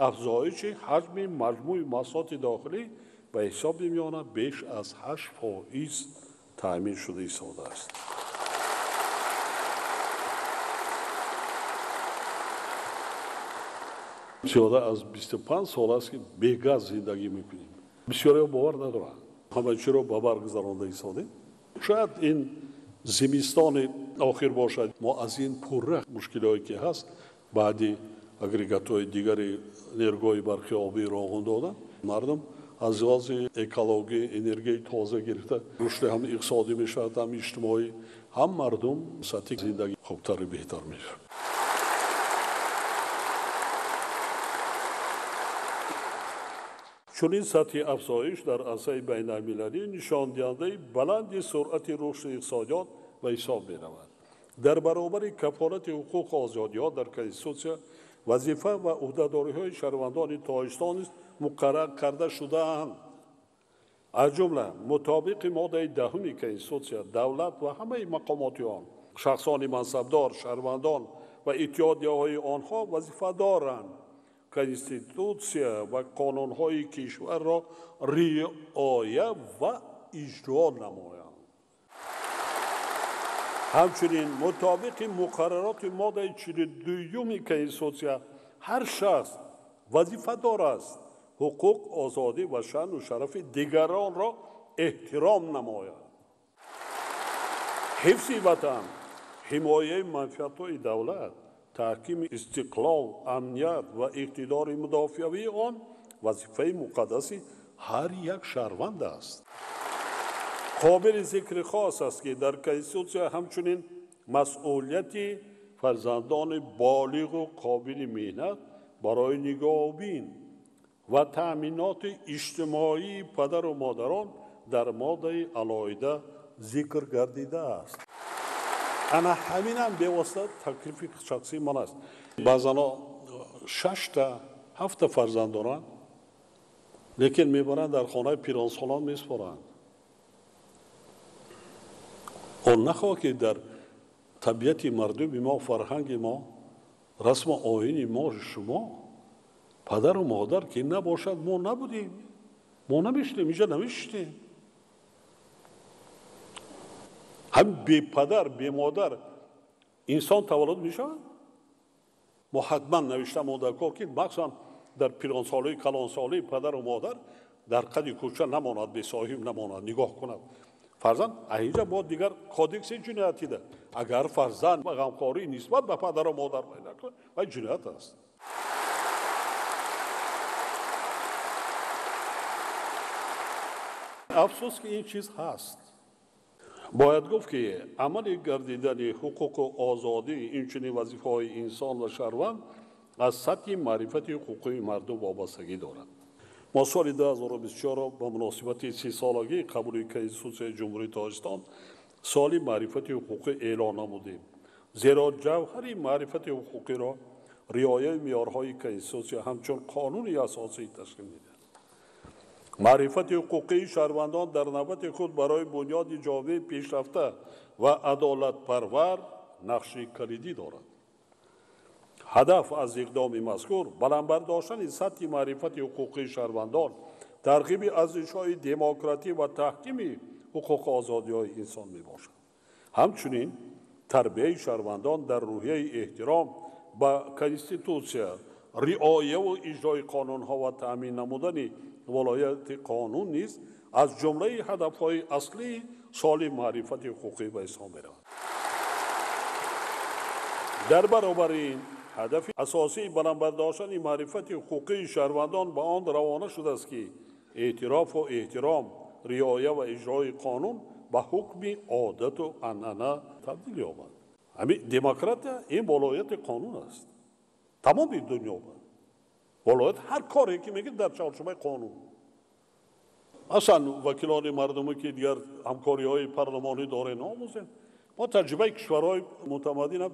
афзоиши ҳаҷми маҷмӯи маҳсулоти дохилӣ ба ҳисоби миёна беш аз 8% таъмин шуда истодааст. Зиёда аз 25 сол аст, ки бегаз зиндагӣ мекунем. Бисёриҳо бовар надоранд. Ҳама чиро ба барқ гузаронда истодем. Шояд ин зимистони охир бошад. Мо аз ин пурра мушкилиҳое ки ҳаст, баъди агрегатҳои дигари нерӯгоҳи барқи обӣ роғун додан, мардум аз лиҳози экологӣ энергияи тоза гирифта, рушди ҳам иқтисодӣ мешавад, ҳам иҷтимоӣ, ҳам мардум сатҳи зиндагӣ хубтару беҳтар мешавад. Чунин сатҳи афзоиш дар арсаи байналмилалӣ нишондиҳандаи баланди суръати рушди иқтисодиёт ба ҳисоб меравад. Дар баробари кафолати ҳуқуқу озодиҳо дар Конститутсия вазифа ва ӯҳдадориҳои шаҳрвандони Тоҷикистон низ муқаррар карда шудаанд. Аз ҷумла мутобиқи моддаи 10 Конститутсия давлат ва ҳамаи мақомоти он, шахсони мансабдор, шаҳрвандон ва иттиҳодияҳои онҳо вазифа доранд Конститутсия ва қонунҳои кишварро риоя ва иҷро намоянд. Ҳамчунин мутобиқи муқаррароти моддаи 42 Конститутсия ҳар шахс вазифадор аст ҳуқуқ, озодӣ ва шаъну шарафи дигаронро эҳтиром намояд. Ҳифзи ватан, ҳимояи манфиатҳои давлат, таҳкими истиқлол, амният ва иқтидори мудофиавии он вазифаи муқаддаси ҳар як шаҳрванд аст. Қобили зикри хос аст, ки дар Конститутсия ҳамчунин масъулияти фарзандони болиғу қобили меҳнат барои нигоҳубин ва таъминоти иҷтимоии падару модарон дар моддаи алоҳида зикр гардидааст. Ана ҳаминам бевосита таклифи шахсии ман аст. Баъзанҳо 6-та, 7-та фарзанд доранд, лекин мебаранд дар хонаи пиронсолон месупоранд. Он нахоҳ ки дар табиати мардуми мо, фарҳанги мо, расму оини мо шумо падару модар ки набошад, мо набудем, мо намешудем, инҷа намешудем. Ҳам бепадар, бемодар инсон таваллуд мешавад? Мо ҳатман навишта монда кор, ки махсусан дар пиронсолии, калонсолии падару модар дар қади кӯча намонад, бесоҳиб намонад, нигоҳ кунад. Фарзанд инҷа бо дигар кодекси ҷиноятида. Агар фарзанд ба ғамхорӣ нисбат ба падару модар накунад, вай ҷиноят аст. Афсӯс ки ин чиз ҳаст. Бояд гуфт, ки амали гардидани ҳуқуқу озодӣ, инчунин вазифаҳои инсон ва шаҳрванд аз сатҳи маърифати ҳуқуқии мардум вобастагӣ дорад. Мо соли 2024 ба муносибати 30-солагии қабули Конститутсияи Ҷумҳурии Тоҷикистон соли маърифати ҳуқуқӣ эълон намудем. Зеро ҷавҳари маърифати ҳуқуқиро риояи меъёрҳои Конститутсия ҳамчун қонуни асосӣ ташкил медиҳад. Маърифати ҳуқуқии шаҳрвандон дар навбати худ барои бунёди ҷомеаи пешрафта ва адолатпарвар нақши калидӣ дорад. Ҳадаф аз иқдоми мазкур баланд бардоштани сатҳи маърифати ҳуқуқии шаҳрвандон, тарғиби арзишҳои демократӣ ва таҳкими ҳуқуқу озодиҳои инсон мебошад. Ҳамчунин тарбияи шаҳрвандон дар рӯҳияи эҳтиром ба Конститутсия, риояву иҷрои қонунҳо ва таъмин намудани волояти қонун низ аз ҷумлаи ҳадафҳои аслии соли маърифати ҳуқуқӣ ба ҳисоб меравад. Дар баробари ин ҳадафи асосии баланд бардоштани маърифати ҳуқуқии шаҳрвандон ба он равона шудааст, ки эътирофу эҳтиром, риоя ва иҷрои қонун ба ҳукми одату анъана табдил ёбад. Ҳамин демократия ин болояти қонун аст. Тамоми дунё болоят ҳар коре ки мегирд дар чорчӯбаи қонун. Масалан, вакилони мардумӣ ки дигар ҳамкориҳои парлумонӣ дорем, омӯзем. Мо таҷрибаи кишварҳои мутамаддина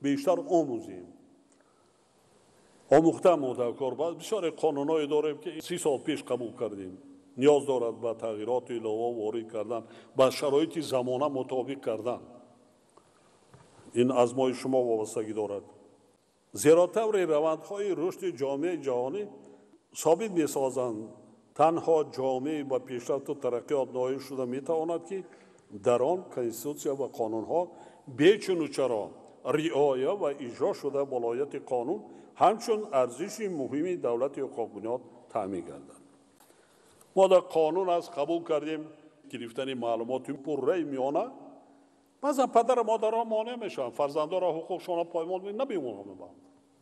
бештар омӯзем. Омӯхта мо дар кор бисёре қонунҳое дорем, ки 30 сол пеш қабул кардем. Ниёз дорад ба тағйироту илова ворид кардан, ба шароити замона мутобиқ кардан. Ин аз мои шумо вобастагӣ дорад. Зеро таври равандҳои рушди ҷомеаи ҷаҳонӣ собит месозанд, танҳо ҷомеае ба пешрафту тараққиёт ноил шуда метавонад, ки дар он конститутсия ва қонунҳо бечуну чаро риоя ва иҷро шуда болояти қонун ҳамчун арзиши муҳими давлати ҳуқуқбунёд таъмин гардад. Мо дар қонун аз қабул кардем гирифтани маълумоти пурраи миёна. Баъзан падару модарҳо монеъ мешаванд, фарзандонро ҳуқуқшонро поймол намемонанд.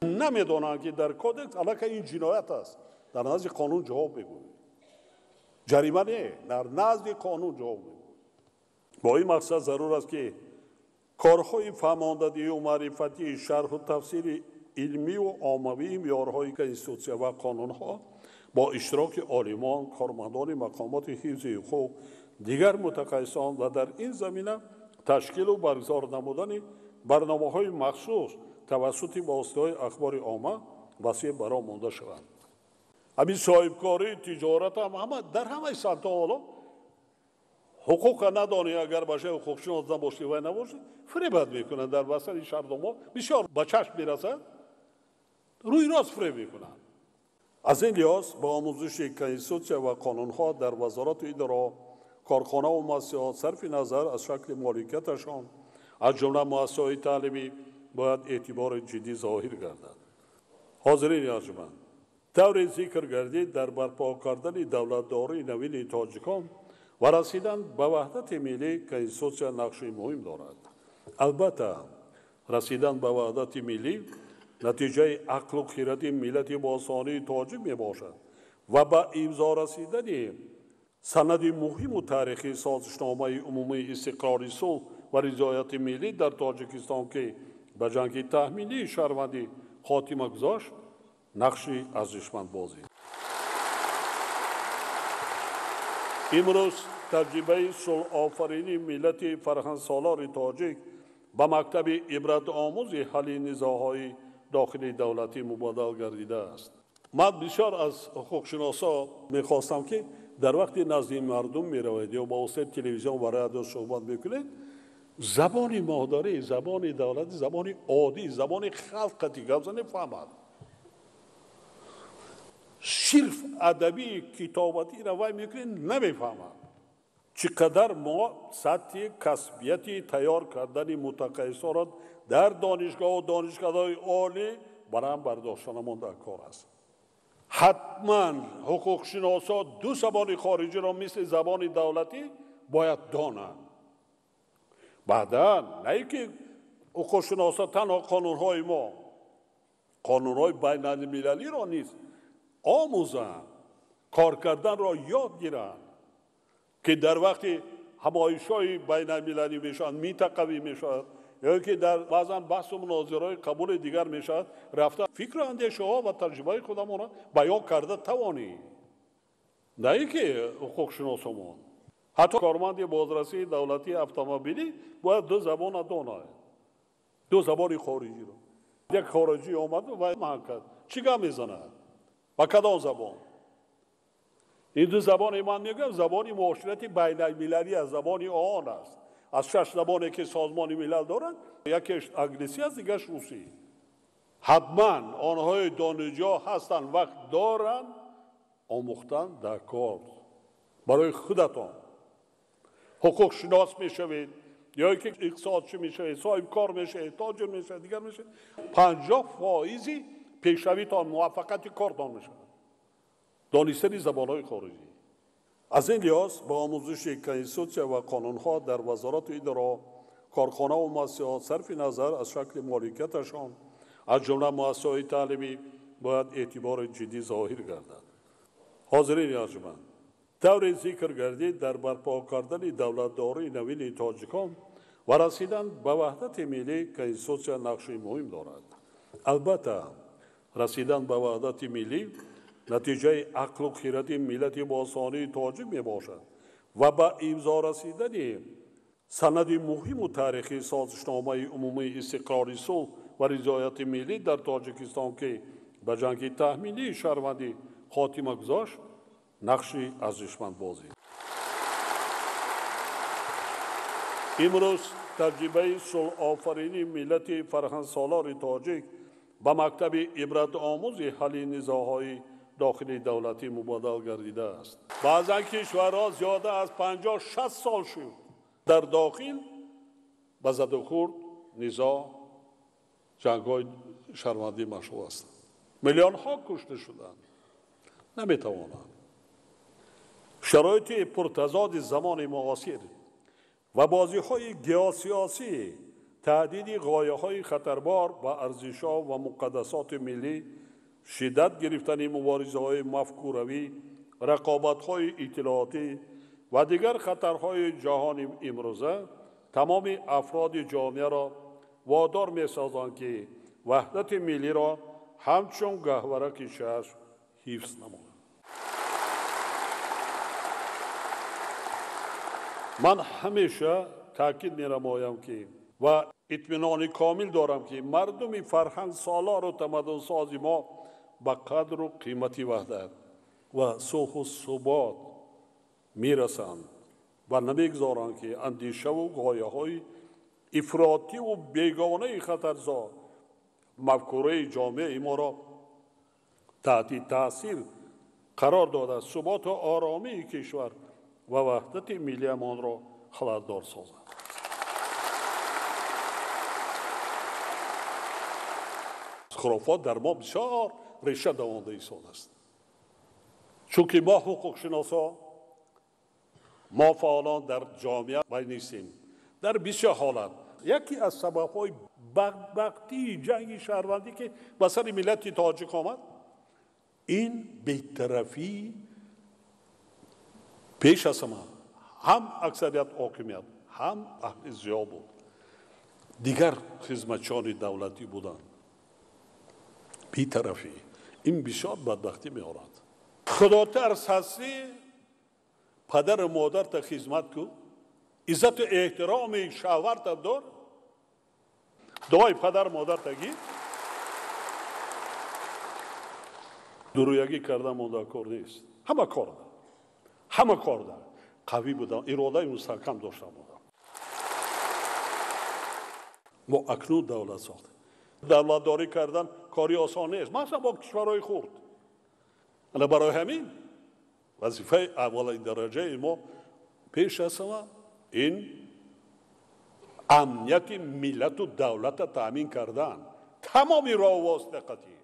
Намедонанд, ки дар кодекс аллакай ин ҷиноят аст. Дар назди қонун ҷавоб мегӯяд. Ҷарима не, дар назди қонун ҷавоб мегӯяд. Бо ин мақсад зарур аст, ки корҳои фаҳмондадиҳию маърифатии шарҳу тафсири илмию оммавии меъёрҳои конститутсия ва қонунҳо бо иштироки олимон, кормандони мақомоти ҳифзи ҳуқуқ, дигар мутахассисон ва дар ин замина ташкилу баргузор намудани барномаҳои махсус тавассути воситаҳои ахбори омма васеъ ба роҳ монда шаванд. Ҳамин соҳибкорӣ, тиҷорат ҳам ҳама дар ҳамаи самтҳо ҳоло ҳуқуқа надонӣ, агар ба шай ҳуқуқшинос набошӣ вай набошӣ, фиребат мекунанд. Дар васати шаҳрномаҳо бисёр ба чашм мерасад, рӯи рост фиреб мекунанд. Аз ин лиҳоз ба омӯзиши конститутсия ва қонунҳо дар вазорату идораҳо, корхонаву муассисаҳо сарфи назар аз шакли моликияташон, аз ҷумла муассисаҳои таълимӣ, бояд эътибори ҷиддӣ зоҳир гардад. Ҳозирини арҷманд, тавре зикр гардид, дар барпо кардани давлатдории навини тоҷикон ва расидан ба ваҳдати миллӣ конститутсия нақши муҳим дорад. Албатта, расидан ба ваҳдати миллӣ натиҷаи ақлу хиради миллати бостонии тоҷик мебошад ва ба имзо расидани санади муҳиму таърихии созишномаи умумии истиқрори сулҳ ва ризояти миллӣ дар Тоҷикистон, ки ба ҷанги таҳминии шаҳрвандӣ хотима гузошт, нақши арзишманд бозид. Имрӯз таҷрибаи сулҳофаринии миллати фарҳангсолори тоҷик ба мактаби ибратомӯзи ҳалли низоъҳои дохили давлатӣ мубаддал гардидааст. Ман бисёр аз ҳуқуқшиносо мехостам, ки дар вақти назди мардум меравед ё ба воситаи телевизион ва радио суҳбат мекунед, забони модарӣ, забони давлатӣ, забони оддӣ, забони халқ қати гап занед, фаҳмад. Сирф адабии китобатиро вай мекунед, намефаҳмад. Чӣ қадар мо сатҳи касбияти тайёр кардани мутахассисонро дар донишгоҳу донишкадаҳои олӣ баланд бардоштанамон дар кор аст. Ҳатман ҳуқуқшиносо ду забони хориҷиро мисли забони давлатӣ бояд донанд. Баъдан на ин ки ҳуқуқшиносо танҳо қонунҳои мо, қонунҳои байналмилалиро низ омӯзанд, кор карданро ёд гиранд, ки дар вақти ҳамоишҳои байналмилалӣ мешаванд, минтақавӣ мешавад, ё ки дар баъзан баҳсу мунозираҳои қабули дигар мешавад, рафта фикру андешаҳо ва таҷрибаи худамонро баён карда тавонем. На ин ки ҳуқуқшиносомон, ҳатто корманди бозрасии давлатии автомобилӣ бояд ду забона донад, ду забони хориҷиро. Як хориҷӣ омад ва маҳан кард, чӣ гап мезанад, ба кадом забон? Ин ду забоне ман мегӯям забони муоширати байналмилалӣ аст, забони ООН аст. Аз 6 забоне ки Созмони Милал дорад, якеш англисӣ аст, дигараш русӣ. Ҳатман онҳои донишҷӯ ҳастанд, вақт доранд, омӯхтан дар кор барои худатон. Ҳуқуқшинос мешавед ё ки иқтисодчӣ мешавед, соҳибкор мешавед, тоҷир мешавед, дигар мешавед, 50% пешравитон, муваффақияти кортон мешавад. Донистани забонҳои хориҷӣ. Аз ин лиҳоз ба омӯзиши конститутсия ва қонунҳо дар вазорату идораҳо, Корхона ва муассисаҳо сарфи назар аз шакли моликияташон, аз ҷумла муассисаҳои таълимӣ, бояд эътибори ҷиддӣ зоҳир гардад. Ҳозирини арҷманд, тавре зикр гардид, дар барпо кардани давлатдории навини тоҷикон ва расидан ба ваҳдати миллӣ конститутсия нақши муҳим дорад. Албатта, расидан ба ваҳдати миллӣ натиҷаи ақлу хиради миллати бостонии тоҷик мебошад ва ба имзо расидани санади муҳиму таърихии созишномаи умумии истиқрори сулҳ ва ризояти миллӣ дар Тоҷикистон, ки ба ҷанги таҳминии шаҳрвандӣ хотима гузошт, нақши арзишманд бозид. Имрӯз таҷрибаи сулҳофаринии миллати фарҳангсолори тоҷик ба мактаби ибратомӯзи ҳалли низоъҳои дохили давлатӣ мубаддал гардидааст. Баъзан кишварҳо зиёда аз 50-60 сол шуд дар дохил ба задухӯрд, низоъ, ҷангҳои шаҳрвандӣ машғул ҳастанд. Миллионҳо кушта шуданд, наметавонанд. Шароити пуртазоди замони муосир ва бозиҳои геосиёсӣ, таҳдиди ғояҳои хатарбор ба арзишҳо ва муқаддасоти миллӣ, шиддат гирифтани муборизаҳои мафкуравӣ, рақобатҳои иттилоотӣ ва дигар хатарҳои ҷаҳони имрӯза тамоми афроди ҷомеаро водор месозанд, ки ваҳдати миллиро ҳамчун гаҳвораки чашм ҳифз намоянд. Ман ҳамеша таъкид менамоям, ки ва итминони комил дорам, ки мардуми фарҳангсолору тамаддунсози мо ба қадру қимати ваҳдат ва сулҳу субот мерасанд ва намегузоранд, ки андешаву ғояҳои ифротиву бегонаи хатарзо мафкураи ҷомеаи моро таҳти таъсир қарор дода, суботу оромии кишвар ва ваҳдати миллиамонро халалдор созанд. Хурофот дар мо бисёр реша давонда истодааст, чунки мо ҳуқуқшиносо, мо фаъолон дар ҷомеа вай нестем. Дар бисёр ҳолат яке аз сабабҳои бадбахтии ҷанги шаҳрвандӣ, ки ба сари миллати тоҷик омад, ин бетарафӣ пеш аз ҳама ҳам аксарият ҳокимият, ҳам аҳли зиё буд, дигар хизматчиёни давлатӣ буданд. Бетарафӣ ин бисёр бадбахтӣ меорад. Худотарс ҳастӣ, падару модарта хизмат кун, иззату эҳтироми шавҳарта дор, дуои падару модарта гир. Дуруягӣ кардан монда кор нест. Ҳама кор дар, ҳама кор дар қавӣ будан, иродаи мустаҳкам дошта будам. Мо акнун давлат сохтем. Давлатдорӣ кардан кори осон нест, махсусан бо кишварҳои хурд. Ана барои ҳамин вазифаи аввалин дараҷаи мо пеш аз ҳама ин амнияти миллату давлата таъмин кардан, тамоми роҳу восита қатъӣ.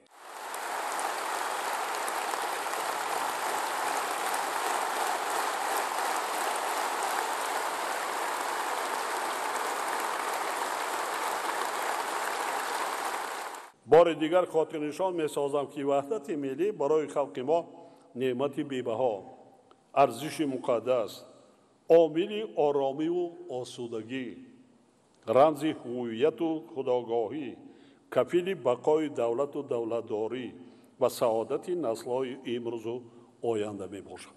Бори дигар хотирнишон месозам, ки ваҳдати миллӣ барои халқи мо неъмати бебаҳо, арзиши муқаддас, омили оромиву осудагӣ, рамзи ҳувияту худогоҳӣ, кафили бақои давлату давлатдорӣ ва саодати наслҳои имрӯзу оянда мебошад.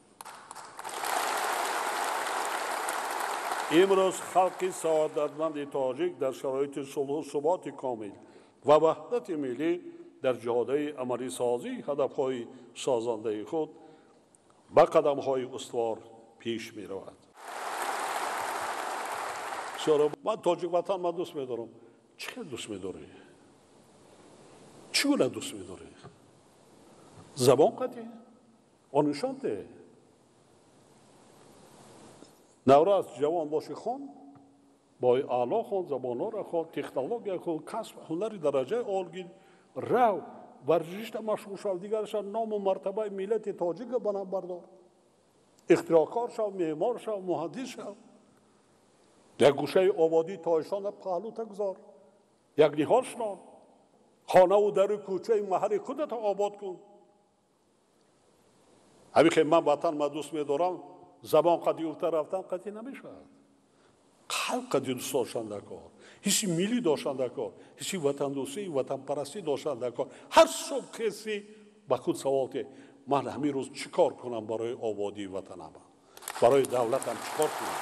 Имрӯз халқи саодатманди тоҷик дар шароити сулҳу суботи комил ва ваҳдати миллӣ дар ҷодаи амалисозии ҳадафҳои созандаи худ ба қадамҳои устувор пеш меравад. Ман тоҷик ватан ман дӯст медорам. Чӣ хел дӯст медорӣ? Чӣ гуна дӯст медорӣ? Забон қатӣ? Он нишон де. Наврас ҷавон боши хон, бо аъло хон, забонҳоро хон, технология хон, касб, ҳунари дараҷаи олгир, рав, варзишта машғул шав, дигарша ному мартабаи миллати тоҷика баланд бардор, ихтироъкор шав, меъмор шав, муҳандис шав. Як гӯшаи ободии Тоҷикистон паҳлӯта гузор, як ниҳол шинон, хонаву дару кӯчаи маҳалли худата обод кун. Ҳамин хел ман ватан ма дӯст медорам, забон қади уфта рафтан қатъӣ намешавад. Қалб қади дӯст доштан дар кор, ҳисси миллӣ доштан дар кор, ҳисси ватандӯстӣ, ватанпарастӣ доштан дар кор. Ҳар субҳ хеси ба худ савол ки ман ҳамин рӯз чӣ кор кунам барои ободии ватанам, барои давлатам чӣ кор кунам?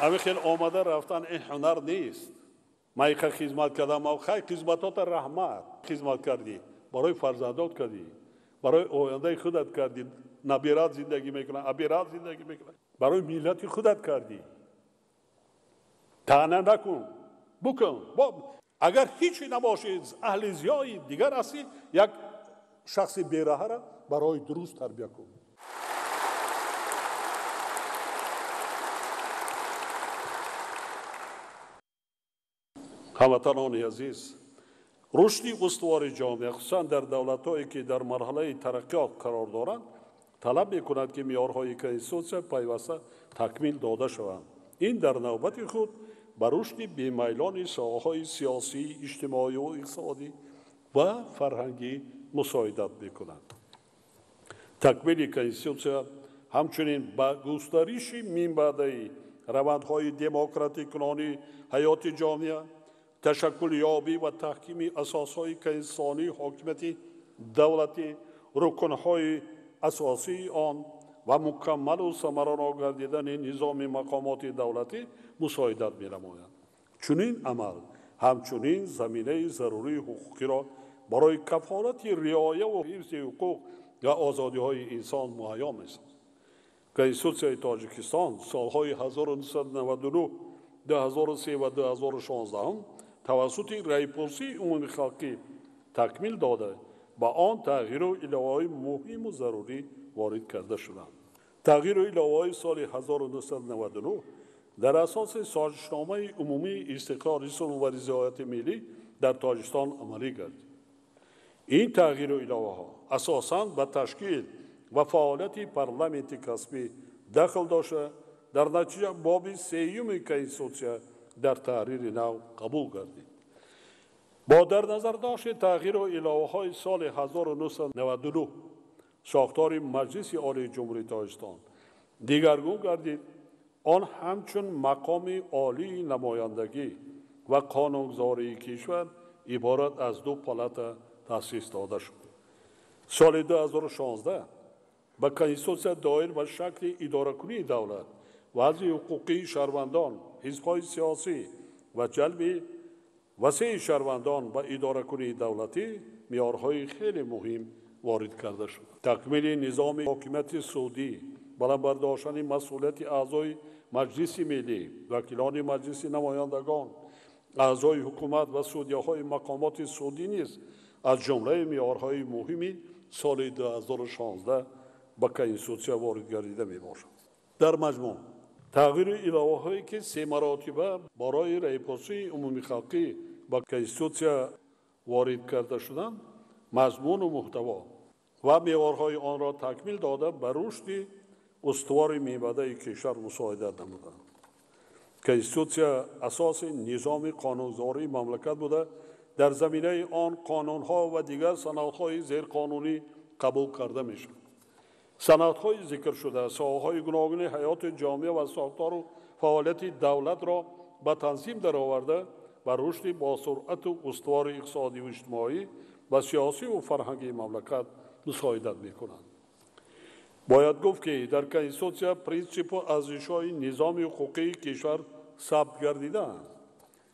Ҳамин хел омада рафтан ин ҳунар нест. Ман иқа хизмат кардам, хай хизматота раҳмат, хизмат кардӣ, барои фарзандот кардӣ, барои ояндаи худат кардӣ, набират зиндагӣ мекунад, абират зиндагӣ мекунад, барои миллати худат кардӣ. Таъна накун, букун. Агар ҳичи набошӣ, аҳли зиёи дигар ҳастӣ, як шахси бераҳара барои дуруст тарбия кун. Ҳамватанони азиз, рушди устувори ҷомеа, хусусан дар давлатҳое ки дар марҳалаи тараққиёт қарор доранд, талаб мекунад ки меъёрҳои конститутсия пайваста такмил дода шаванд. Ин дар навбати худ ба рушди бемайлони соҳаҳои сиёсӣ, иҷтимоию иқтисодӣ ва фарҳангӣ мусоидат мекунад. Такмили конститутсия ҳамчунин ба густариши минбаъдаи равандҳои демократикунонии ҳаёти ҷомеа, ташаккулёбӣ ва таҳкими асосҳои конститутсионии ҳокимияти давлатӣ, рукнҳои асосии он ва мукаммалу самаранок гардидани низоми мақомоти давлатӣ мусоидат менамояд. Чунин амал ҳамчунин заминаи зарурии ҳуқуқиро барои кафолати риояву ҳифзи ҳуқуқ ва озодиҳои инсон муҳайё месозад. Конститутсияи Тоҷикистон солҳои 1999, 2003 ва 2016 тавассути раъйпурсии умумихалқӣ такмил дода, ба он тағйиру иловаҳои муҳиму зарурӣ ворид карда шуданд. Тағйиру иловаҳои соли 1999 дар асоси созишномаи умумии истиқрори сулҳу ва ризояти миллӣ дар Тоҷикистон амалӣ гардид. Ин тағйиру иловаҳо асосан ба ташкил ва фаъолияти парламенти касбӣ дахл дошта, дар натиҷа боби сеюми конститутсия дар таҳрири нав қабул гардид. Бо дар назардошти тағйиру иловаҳои соли 1999 сохтори Маҷлиси Олии Ҷумҳурии Тоҷикистон дигаргун гардид. Он ҳамчун мақоми олии намояндагӣ ва қонунгузории кишвар иборат аз ду палата таъсис дода шуд. Соли 2016 ба конститутсия доир ба шакли идоракунии давлат, вазъи ҳуқуқии шаҳрвандон, ҳизбҳои сиёсӣ ва ҷалби васеи шаҳрвандон ба идоракунии давлатӣ меъёрҳои хеле муҳим ворид карда шуд. Такмили низоми ҳокимияти судӣ, баланд бардоштани масъулияти аъзои Маҷлиси миллӣ, вакилони Маҷлиси намояндагон, аъзои ҳукумат ва судяҳои мақомоти судӣ низ аз ҷумлаи меъёрҳои муҳими соли 2016 ба конститутсия ворид гардида мебошад. Дар маҷмӯъ тағйиру иловаҳое ки се маротиба барои раъйпурсии умумихалқӣ ба конститутсия ворид карда шуданд, мазмуну муҳтаво ва меъёрҳои онро такмил дода, ба рушди устувори минбаъдаи кишвар мусоидат намуданд. Конститутсия асоси низоми қонунгузории мамлакат буда, дар заминаи он қонунҳо ва дигар санадҳои зерқонунӣ қабул карда мешавад. Санадҳои зикршуда соҳаҳои гуногуни ҳаёти ҷомеа ва сохтору фаъолияти давлатро ба танзим дароварда, ба рушди босуръату устувори иқтисодиву иҷтимоӣ ва сиёсиву фарҳангии мамлакат мусоидат мекунанд. Бояд гуфт ки дар конститутсия принсипу арзишҳои низоми ҳуқуқии кишвар сабт гардидаанд.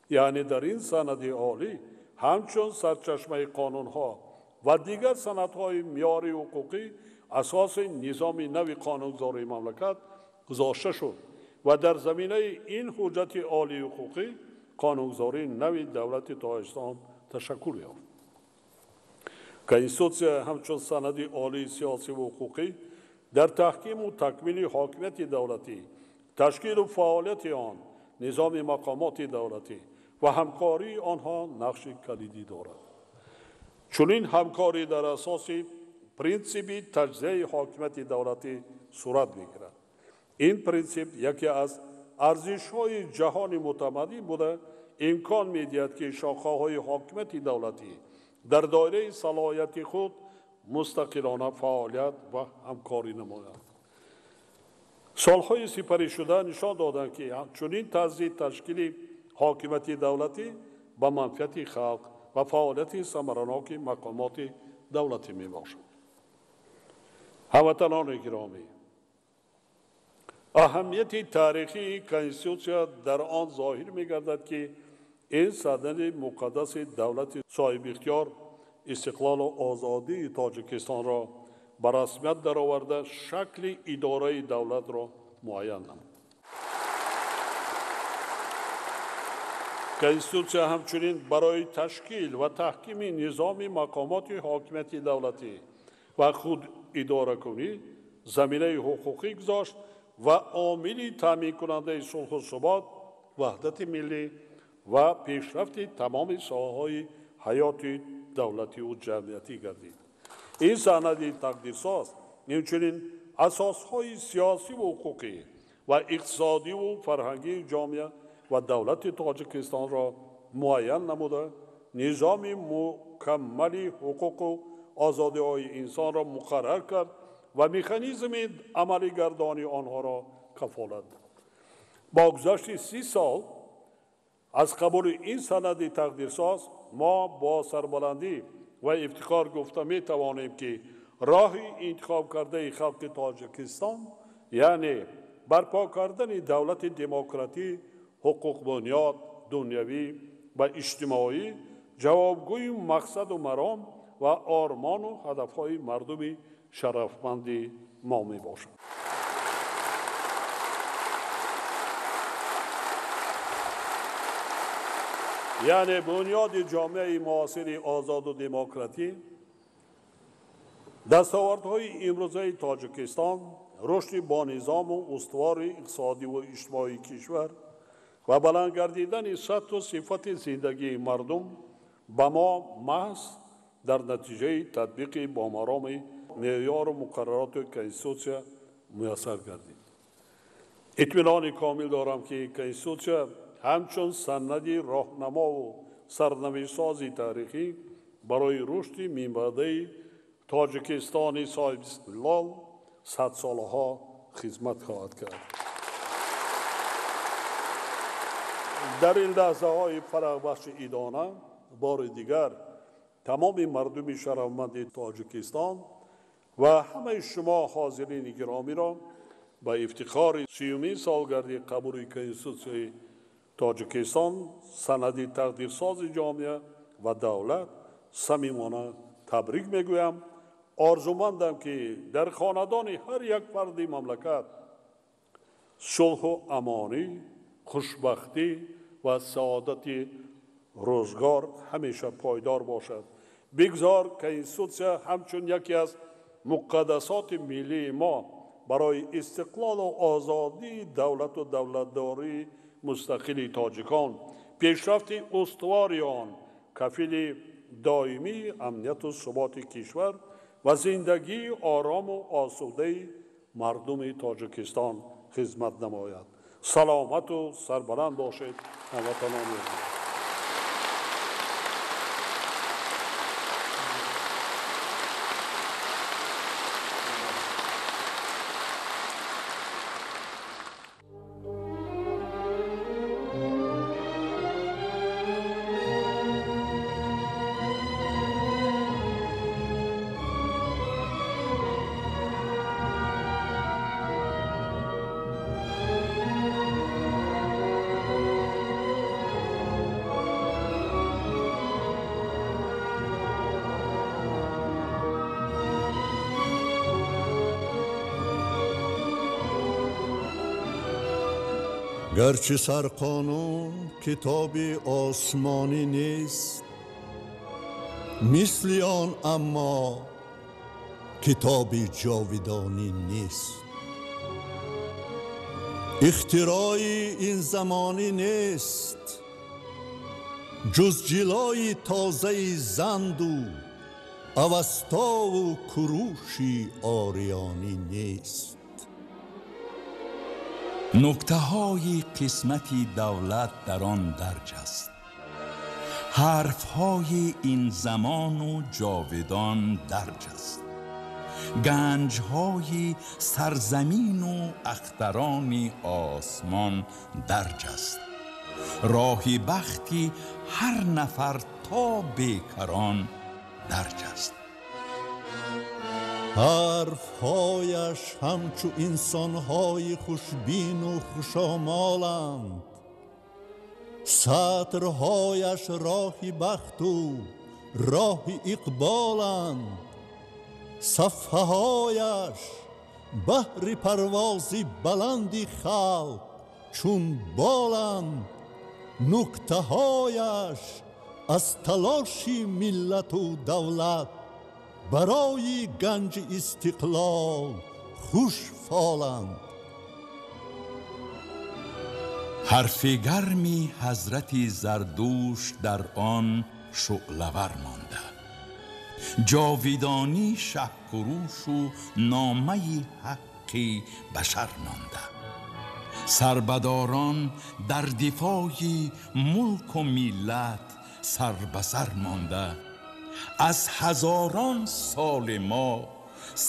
Яъне дар ин санади олӣ ҳамчун сарчашмаи қонунҳо ва дигар санадҳои меъёри ҳуқуқӣ асоси низоми нави қонунгузории мамлакат гузошта шуд ва дар заминаи ин ҳуҷҷати олии ҳуқуқӣ қонунгузории нави давлати Тоҷикистон ташаккул ёфт. Конститутсия ҳамчун санади олии сиёсиву ҳуқуқӣ дар таҳкиму такмили ҳокимияти давлатӣ, ташкилу фаъолияти он, низоми мақомоти давлатӣ ва ҳамкории онҳо нақши калидӣ дорад. Чунин ҳамкорӣ дар асоси принсипи таҷзияи ҳокимияти давлатӣ сурат мегирад. Ин принсип яке аз арзишҳои ҷаҳони мутамаддин буда, имкон медиҳад, ки шохаҳои ҳокимияти давлатӣ дар доираи салоҳияти худ мустақилона фаъолият ва ҳамкорӣ намоянд. Солҳои сипаришуда нишон доданд, ки чунин тарзи ташкили ҳокимияти давлатӣ ба манфиати халқ ва фаъолияти самараноки мақомоти давлатӣ мебошад. Ҳамватанони гиромӣ, аҳамияти таърихии Конститутсия дар он зоҳир мегардад, ки ин санади муқаддаси давлати соҳибихтиёр истиқлолу озодии Тоҷикистонро ба расмият дароварда, шакли идораи давлатро муайян намуд. Конститутсия ҳамчунин барои ташкил ва таҳкими низоми мақомоти ҳокимияти давлатӣ ва худидоракунӣ заминаи ҳуқуқӣ гузошт ва омили таъминкунандаи сулҳу субот, ваҳдати миллӣ ва пешрафти тамоми соҳаҳои ҳаёти давлативу ҷамъиятӣ гардид. Ин санади тақдирсоз инчунин асосҳои сиёсиву ҳуқуқӣ ва иқтисодиву фарҳангии ҷомеа ва давлати Тоҷикистонро муайян намуда, низоми мукаммали ҳуқуқу озодиҳои инсонро муқаррар кард ва механизми амалигардонии онҳоро кафолат дод. Бо гузашти 30 сол аз қабули ин санади тақдирсоз мо бо сарбаландӣ ва ифтихор гуфта метавонем, ки роҳи интихобкардаи халқи Тоҷикистон, яъне барпо кардани давлати демократӣ, ҳуқуқбунёд, дунявӣ ва иҷтимоӣ ҷавобгӯи мақсаду маром ва ормону ҳадафҳои мардуми шарафманди мо мебошад. Яъне бунёди ҷомеаи муосири озоду демократӣ, дастовардҳои имрӯзаи Тоҷикистон, рушди бонизому устувори иқтисодиву иҷтимоии кишвар ва баланд гардидани сатҳу сифати зиндагии мардум ба мо маҳз дар натиҷаи татбиқи бомароми меъёру муқаррароти Конститутсия муяссар гардид. Итминони комил дорам, ки Конститутсия ҳамчун санади роҳнамову сарнавиштсози таърихӣ барои рушди минбаъдаи Тоҷикистони соҳибистиқлол садсолаҳо хизмат хоҳад кард. Дар ин лаҳзаҳои фараҳбахши идона бори дигар тамоми мардуми шарафманди Тоҷикистон ва ҳамаи шумо ҳозирини гиромиро ба ифтихори 30-умин солгарди қабули Конститутсияи Тоҷикистон, санади тақдирсози ҷомеа ва давлат самимона табрик мегӯям. Орзумандам, ки дар хонадони ҳар як фарди мамлакат сулҳу амонӣ, хушбахтӣ ва саодати рӯзгор ҳамеша пойдор бошад. Бигзор Конститутсия ҳамчун яке аз муқаддасоти миллии мо барои истиқлолу озодии давлату давлатдории мустақили тоҷикон, пешрафти устувори он, кафили доимии амнияту суботи кишвар ва зиндагии орому осудаи мардуми Тоҷикистон хизмат намояд. Саломату сарбаланд бошед, ҳамватанони азиз. Гарчи сарқонун китоби осмонӣ нест, мисли он аммо китоби ҷовидонӣ нест. Ихтирои ин замонӣ нест, ҷуз ҷилои тозаи занду Авастову Куруши Ориёнӣ нест. Нуктаҳои қисмати давлат дар он дарҷ аст. Ҳарфҳои ин замону ҷовидон дарҷ аст. Ганҷҳои сарзамину ахтарони осмон дарҷ аст. Роҳи бахти ҳар нафар то бекарон дарҷ аст. Ҳарфҳояш ҳамчу инсонҳои хушбину хушомоланд. Сатрҳояш роҳи бахту роҳи иқболанд. Сафҳаҳояш баҳри парвози баланди халқ чун боланд. Нуктаҳояш аз талоши миллату давлат барои ганҷи истиқлол хушфоланд. Ҳарфи гарми ҳазрати Зардуш дар он шӯълавар монда. Ҷовидонӣ Шаҳкурушу номаи ҳаққи башар монда. Сарбадорон дар дифои мулку миллат сар ба сар монда. Аз ҳазорон соли мо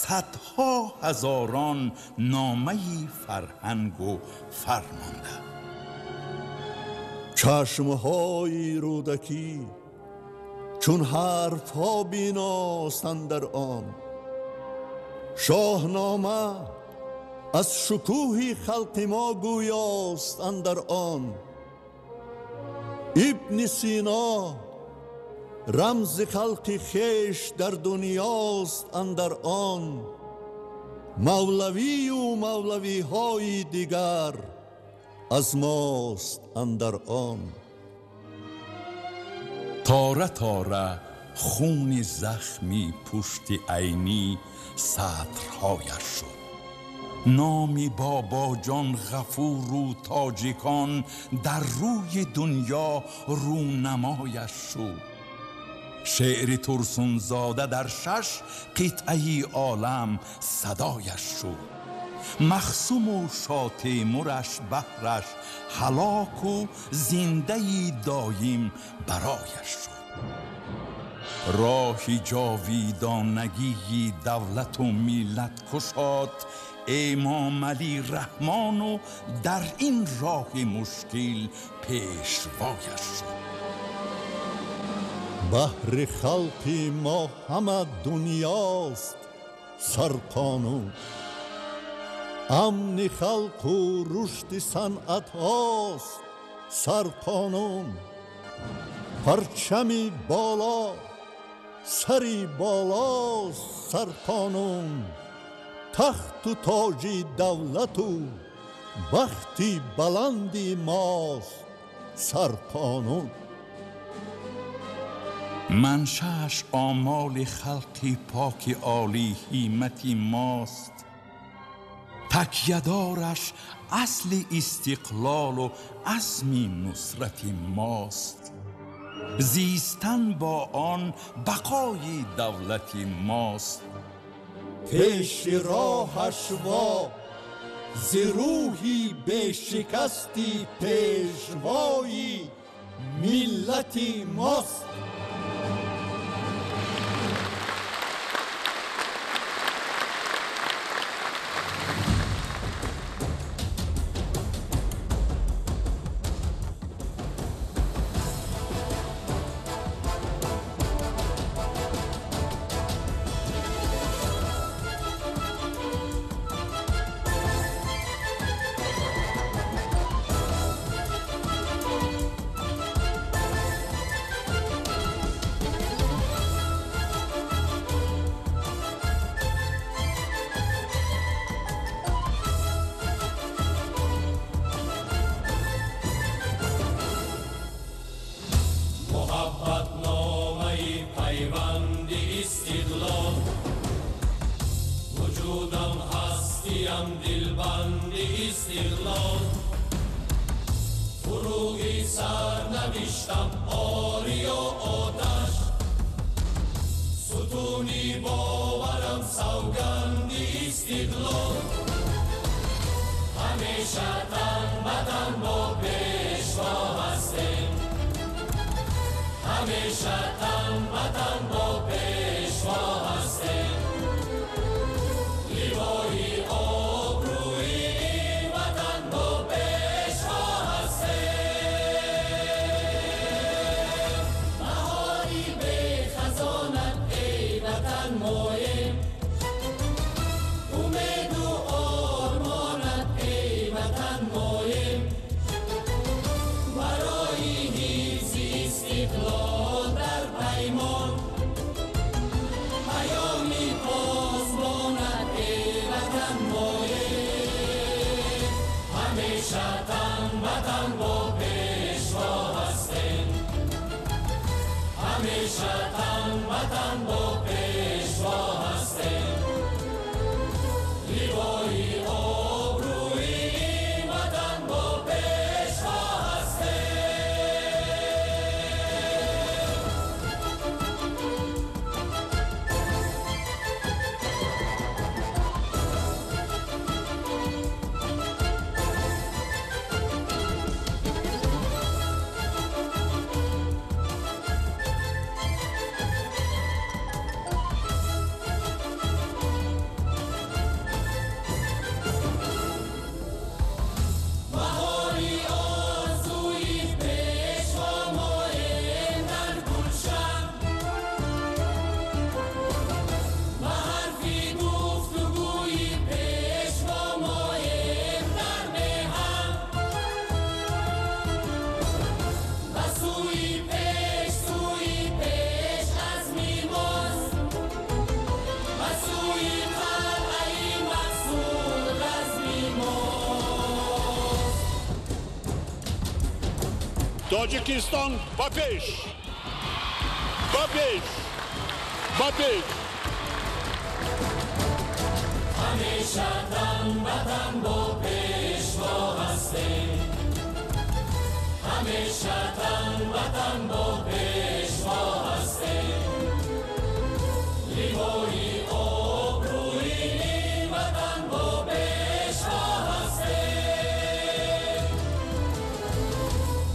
садҳо ҳазорон номаи фарҳангу фар монда. Чашмҳои Рӯдакӣ чун ҳарфҳо биностанд дар он. Шоҳнома аз шукӯҳи халқи мо гӯёст андар он. Ибни Сино рамзи халқи хеш дар дунёст андар он. Мавлавию мавлавиҳои дигар аз мост андар он. Тора тора хуни захми пушти Айнӣ сатрҳояш шуд. Номи Бобоҷон Ғафуру тоҷикон дар рӯи дунё рӯнамояш шуд. Шеъри Турсунзода дар шаш қитъаи олам садояш шуд. Махсуму Шотемураш баҳраш ҳалоку зиндаи доим барояш шуд. Роҳи ҷовидонагии давлату миллат кушод Эмомалӣ Раҳмону дар ин роҳи мушкил пешвояш шуд. Баҳри халқи мо ҳама дунёст сарқонун. Амни халқу рушди санъатҳост сарқонун. Парчами боло сари болост сарқонун. Тахту тоҷи давлату бахти баланди мост сарқонун. Маншааш омоли халқи поки олӣ ҳиммати мост. Такядораш асли истиқлолу азми нусрати мост. Зистан бо он бақои давлати мост. Пеши роҳаш во зи рӯҳи бешикасти пешвои миллати мост. Сарнавиштам ориё оташ сутун. Қонуни боварам савганди истиқлол. Ҳамеша тан ба тан бо пешво ҳастем. Ҳамеша тан ба тан бо пешво ҳастем. Ливои обрӯи ин ватан бо пешво ҳастем. Баҳори бехазонат эй ватан моем. Умеду ормонат эй ватан моем. Барои ҳифзи истиқлол дар паймон. Паёми посбонат эй ватан моем. Ҳамеша тан ба тан бо пешво ҳастем. Ҳамеша тан ба тан бо пешво ҳастем. Ливои обрӯи ин ватан бо пешво ҳастем. Баҳори орзуи пешво моем дар гулшан. Ба ҳарфи гуфтугӯи пешво моем дар меҳан. Ба сӯи пеш, сӯи пеш азми мост. Ба сӯи қалъаи мақсуд разми мост. Тоҷикистон ба пеш! Ба пеш! Ба пеш! Ҳамеша тан ба тан бо пешво ҳастем. Ҳамеша тан ба тан бо пешво ҳастем. Ливои обрӯи ин ватан бо пешво ҳастем.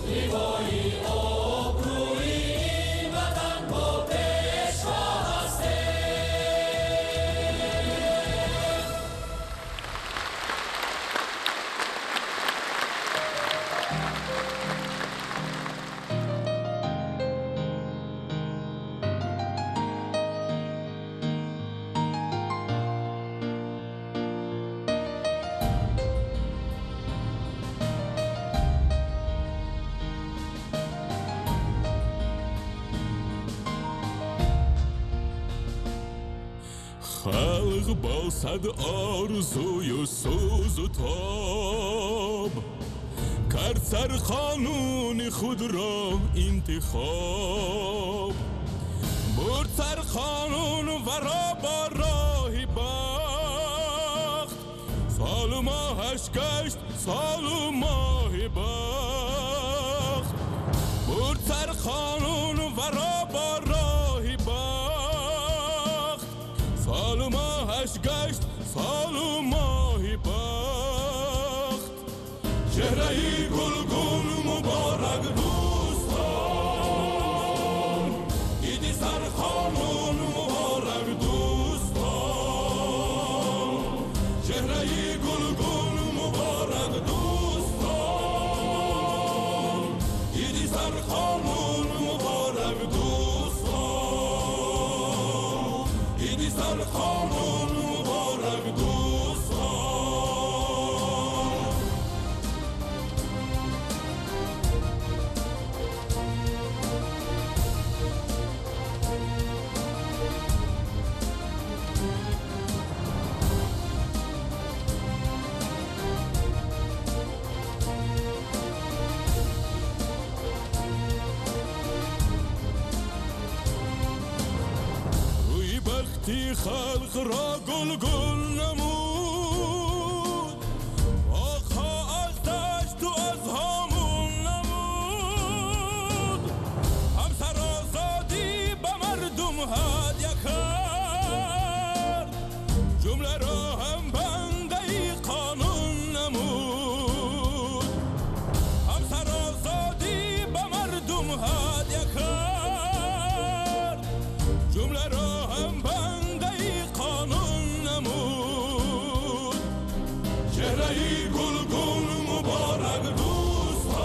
Ливои обрӯи ин ватан бо пешво ҳастем. Халқ бо сад орзую сӯзу тоб кард сар қонуни худро интихоб. Бурд сар қонун варо бо роҳи бахт. Солу моҳаш гашт, солу моҳи бахт. Бурд сар қонун варо бо роҳи бахт. Солу моҳаш гашт, солу моҳи бахт. Чеҳраи гулгун муборак дӯстон. Иди сарқонун муборак дӯстон. Чеҳраи гулгун муборак дӯстон. Иди сарқонун муборак дӯстон. Иди сарқонун муборак дӯстон. Рӯи бахти халқро гулгул намуд. Боғҳо аз дашту аз ҳомун намуд. Ҳамсар озодӣ ба мардум ҳадя кард. جمله را هم بنده قانون نمود. چهره گلگون مبارک دوستان،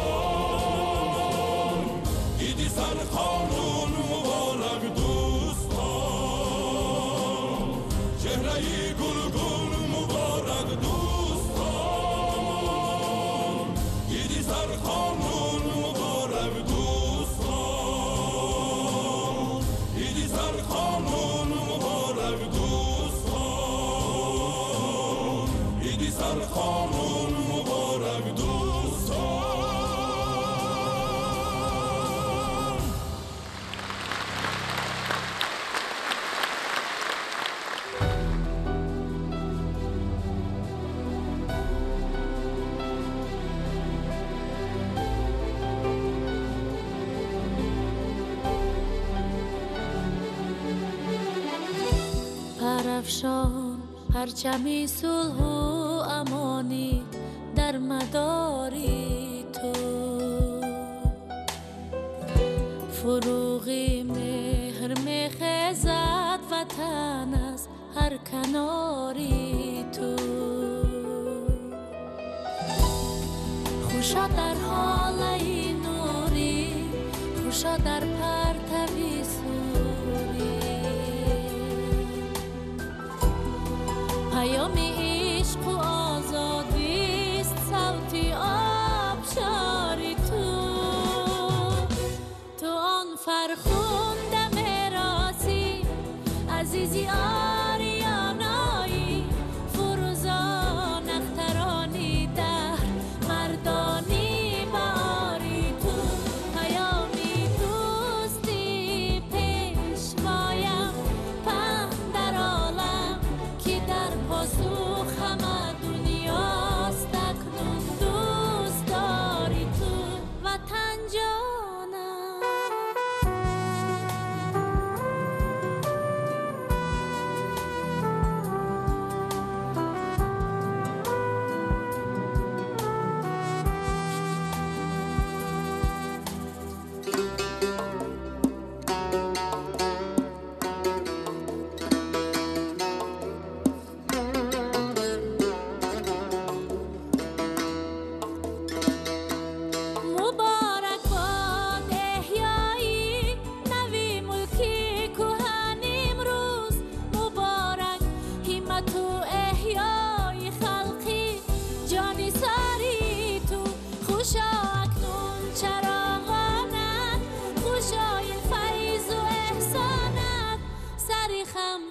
ایدی سر قانون مبارک دوستان. چهره گلگون مبارک دوستان، ایدی سر قانون مبارک دوستان، ایدی سر قانون مبارک دوستان، ایدی سر قانون مبارک دوستان. پرافشان پرچمی صلح و امانی در مداری تو، فروغ مهر میخیزد وطن از هر کناری تو. خوشا در حاله نوری، خوشا در پرتوی سوری، پیام عشق و آزادیست صوت آبشار تو. تو آن فرخنده میراثی، عزیزی آریانایی، فروزان اخترانی دهر، مردانی باری تو. پیامی دوستی پیشوایم پهن در عالم، که در پاسخ همه دنیاست اکنون دوست داری تو وطن جانم. مبارک باد احیایی نوی ملکی کهن امروز، مبارک همت و احیای خلقی جانی ساری تو. خوشا اکنون چراغانت، خوشای فیض و احسانت، سری خم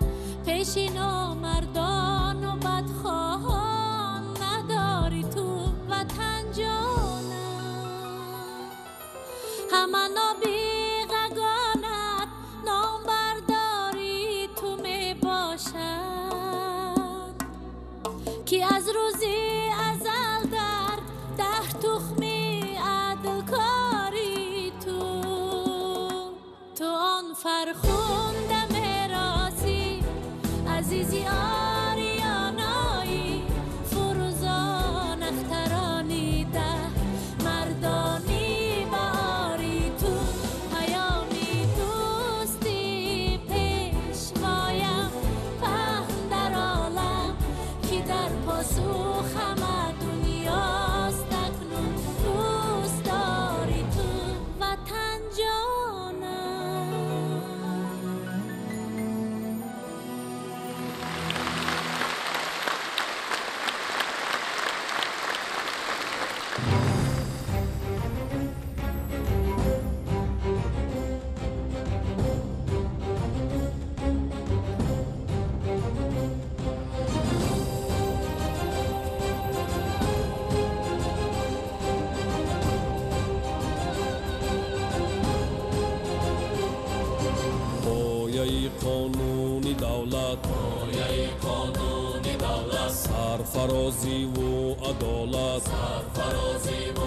پیش نامردان و بدخواهان نداری تو وطن جانم. همه نابغگانت نام برداری تو می باشد، که از روزی ازل در ده تخمی عدل کاری تو. تو آن فرخنده میراثی، عزیزی آریانایی، فروزان اخترانی دهر، مردانی باری تو. پیامی دوستی پیشوایم پهن در عالم، که در پاسخ همه دنیاست اکنون دوست داری تو وطن جانم. پایه قانون دولت، پایه قانون دولت، سرفرازی و عدالت، سرفرازی و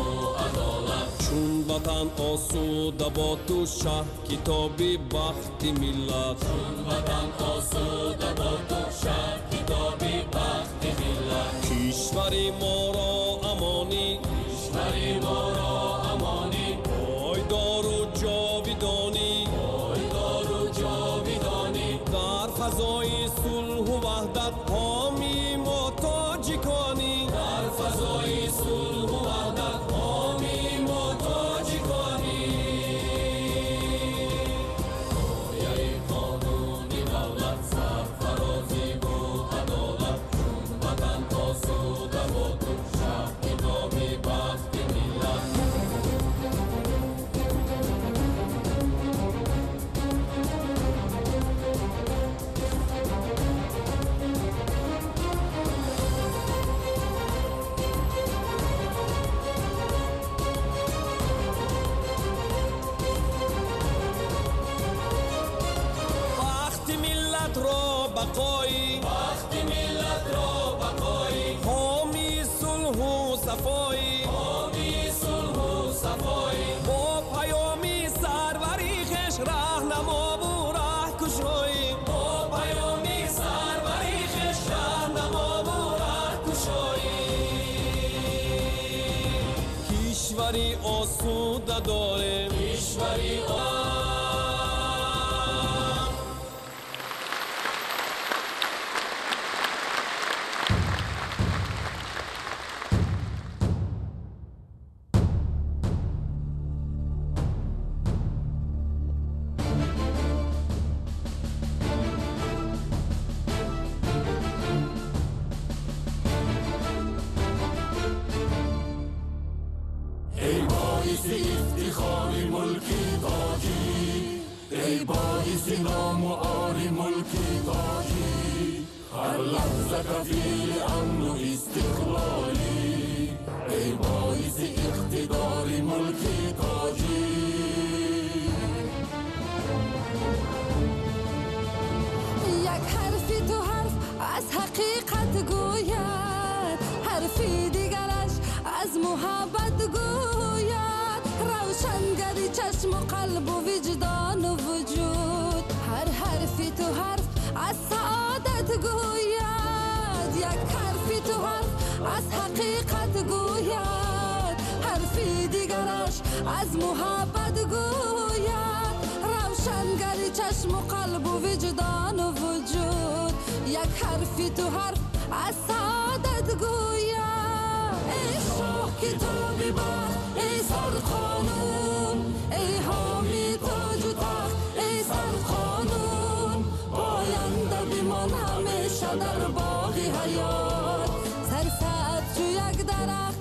عدالت. چون وطن آسوده با تو شه کتابی بخت ملت، چون وطن آسوده با تو شه کتابی بخت ملت. کشور ما را امانی، کشور ما را امانی، پایدار و جاویدانی، پایدار و جاویدانی. فضای صلح و وحدت حامی ما تاجیکانی، در فضای صلح و وحدت حامی ما تاجیکانی. پایه قانون دولت سرفرازی و عدالت، چون وطن آسوده با تو شه کتابی بخت ملت. بقایی، بخت ملت را بقایی، حامی صلح و صفایی، حامی صلح و صفایی. با پیامی سروری خویش رهنما و رهکشایی، با پیامی سروری خویش رهنما و رهکشایی. کشوری آسوده داریم، کشوری در باغ حیات، سرسبز چو یک درخت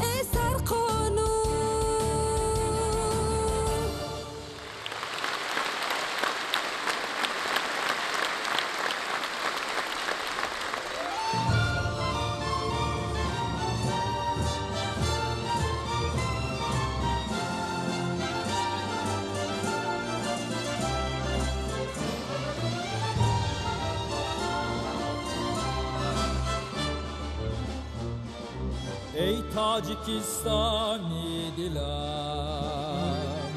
ای سرقانون. Эй Тоҷикистони дилам,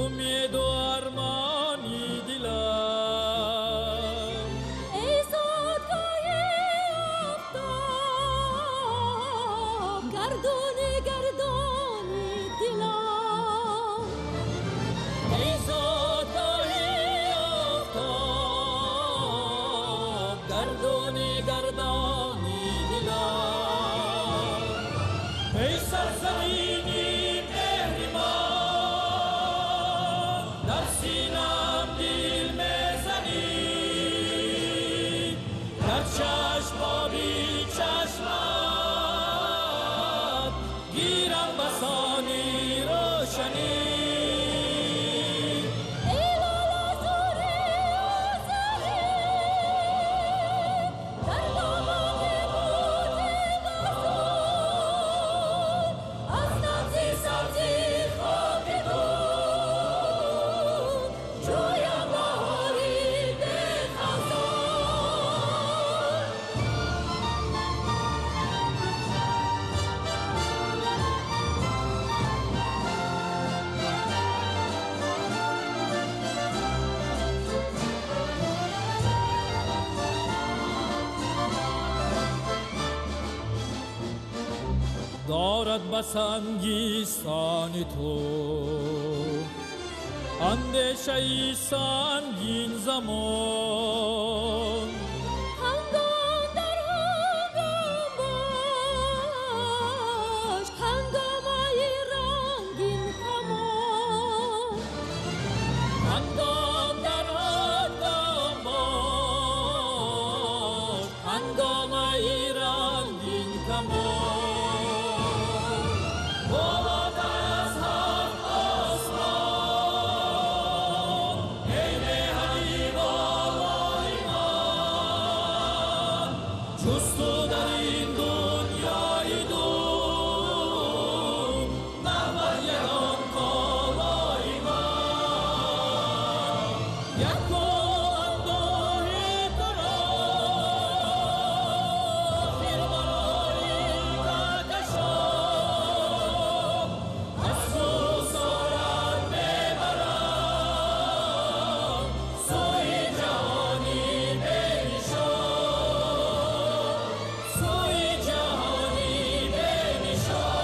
умеду армони дилам. Эй зодгоҳи офтоб, гардони гардони дилам. Эй зодгоҳи офтоб, гардони гардони дилам. Эй сарзамини меҳри ман, дар синам дил мезанӣ, дар чашм оби чашмат гирам басони рӯшанӣ. Эй лолазори озарӣ, дар домани буди базор, аз набзи сабзи хоки ту ҷӯям баҳори бехазон. Дорад ба сангистони ту андешаи сангин замон. Ҳангом дар ҳангом бош, ҳангомаи рангин камон. Ҳангом дар ҳангом бош, ҳангомаи рангин камон. Болотар аз ҳафт осмон, эй меҳани болои ман, ҷусту дар ин дунёи дур набад ягон колои ман. Яку андӯҳи туро охир барои каҳкашон, аз кӯҳсорат мебарам сӯи ҷаҳони бенишон, сӯи ҷаҳони бенишон.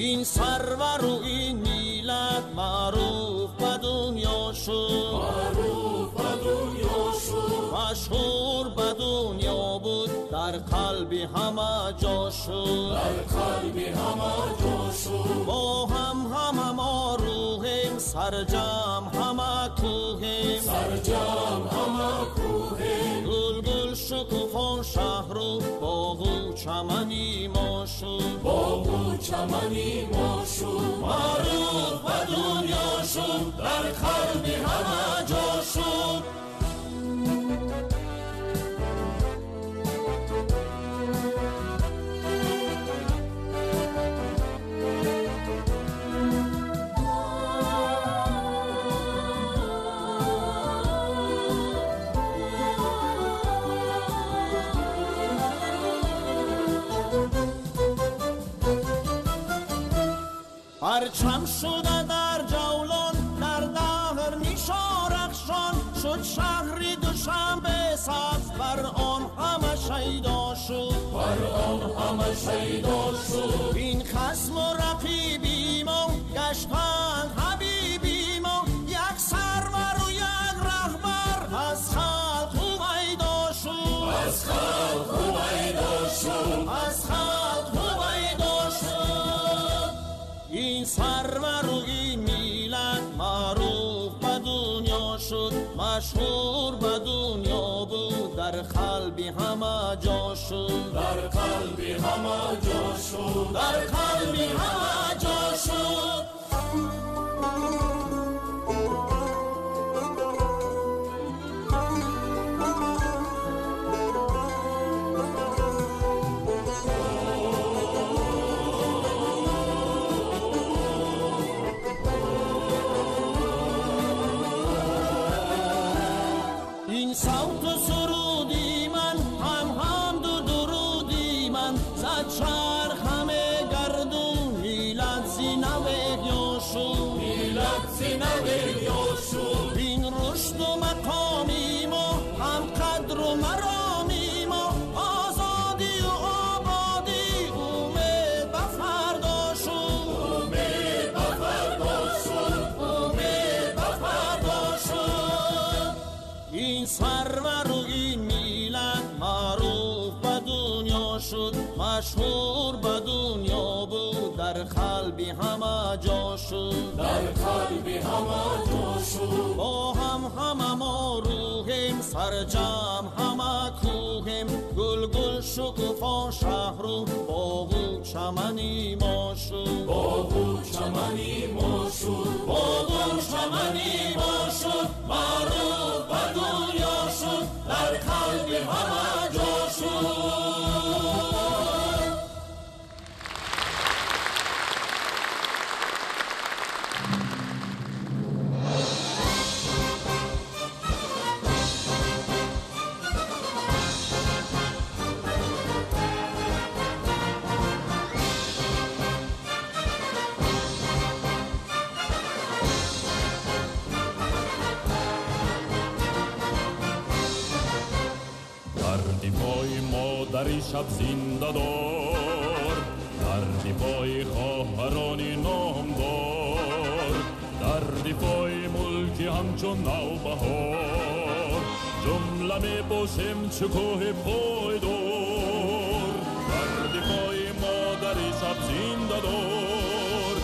Ин сарвару ин миллат маъруф ба дунё шуд, Маъруф ба дунё шуд, машҳур ба дунё буд, дар қалби ҳама ҷо шуд. Дар қалби ҳама ҷо шуд. Мо ҳам ҳама мо рӯҳем, сарҷам ҳама кӯҳем, Сарҷам ҳама кӯҳем. Гулгул шукуфон шаҳру боғу чамани мо шуд, Боғу чамани мо шуд. Маъруф ба дунё шуд, дар қалби ҳама ҷо шуд. Парчам шуда дар ҷавлон, дар даҳр нишорахшон шуд, шаҳри Душанбе сабз, бар он ҳама шайдо шуд, Бар он ҳама шайдо шуд. Ин хасму рақиби мо гаштанд ҳабиби мо, як сарвару як раҳбар аз халқ ҳувайдо шуд, Аз халқ ҳувайдо шуд. شد، مشهور به دنیا بود، در قلب همه جا شد، در قلب همه جا شد، در قلب همه جا شد. این صوت و سرودی من هم حمد و درودی من، زد چرخ همه گردون میلاد زینه و احیا شد، میلاد زینه و احیا شد. این رشد و مقامی ما هم قدر و مرامی ما، آزادی و آبادی امید به فردا شد، امید به فردا شد، امید به فردا شد. این سرور و این میلت معروف به دنیا شد، مشهور به دنیا بود، در قلب همه جا شد، در قلب همه جا شد. با هم همه ما روحیم، سرجم همه کوهیم، گل گل شکوفا شهر و باغ و چمنی ما شد، باغ و چمنی ما شد، باغ و چمنی ما شد، معروف به دنیا شد، در قلب همه جا شد. مادری شب زنده دار، در دفاع خواهران نامدار، در دفاع ملک همچون نوبهار، جمله می باشیم چو کوه پایدار. در دفاع مادری شب زنده دار،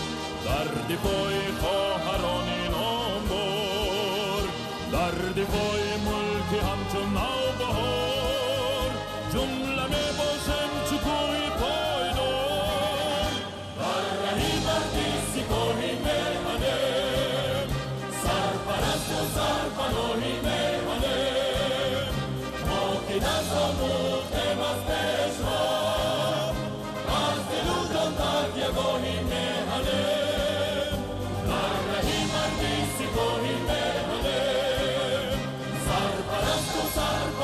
در دفاع خواهران نامدار، در دفاع ملک همچون نوبهار، جمله می باشم چو کوه پایدار. در رهی مردی سپاهی میهنم، سرپرست و سرپناهی میهنم، ما که دست آموختیم از پیشوا، از دل و جان تکیه‌گاهی میهنم. در رهی مردی سپاهی میهنم، سرپرست و سرپناهی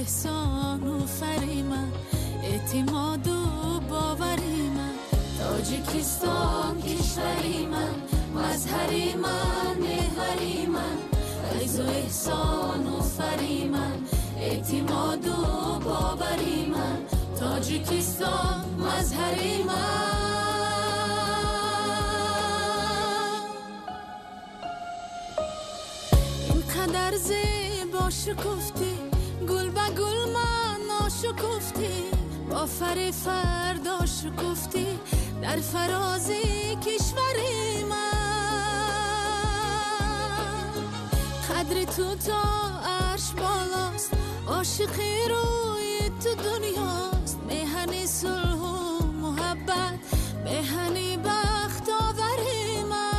эҳсону фари ман, эътимоду бовари ман. Тоҷикистон кишвари ман, мазҳари ман, меҳвари ман, файзу эҳсону фари ман, эътимоду бовари ман. Тоҷикистон мазҳари ман. Инқадар зебо шукуфтӣ, гул ба гул маъно шукуфтӣ, бо фари фардо шукуфтӣ дар фарози кишвари ман. Қадри ту то арш болост, ошиқи рӯи ту дунёст, меҳани сулҳу муҳаббат, меҳани бахтовари ман.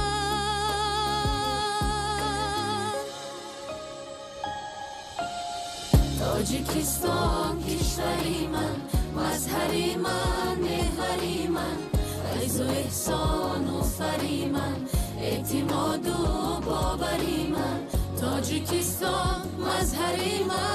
Тоҷикистон кишвари ман, мазҳари ман, меҳвари ман, файзу эҳсону фари ман, эътимоду бовари ман. Тоҷикистон мазҳари ман.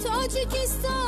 Тоҷикистон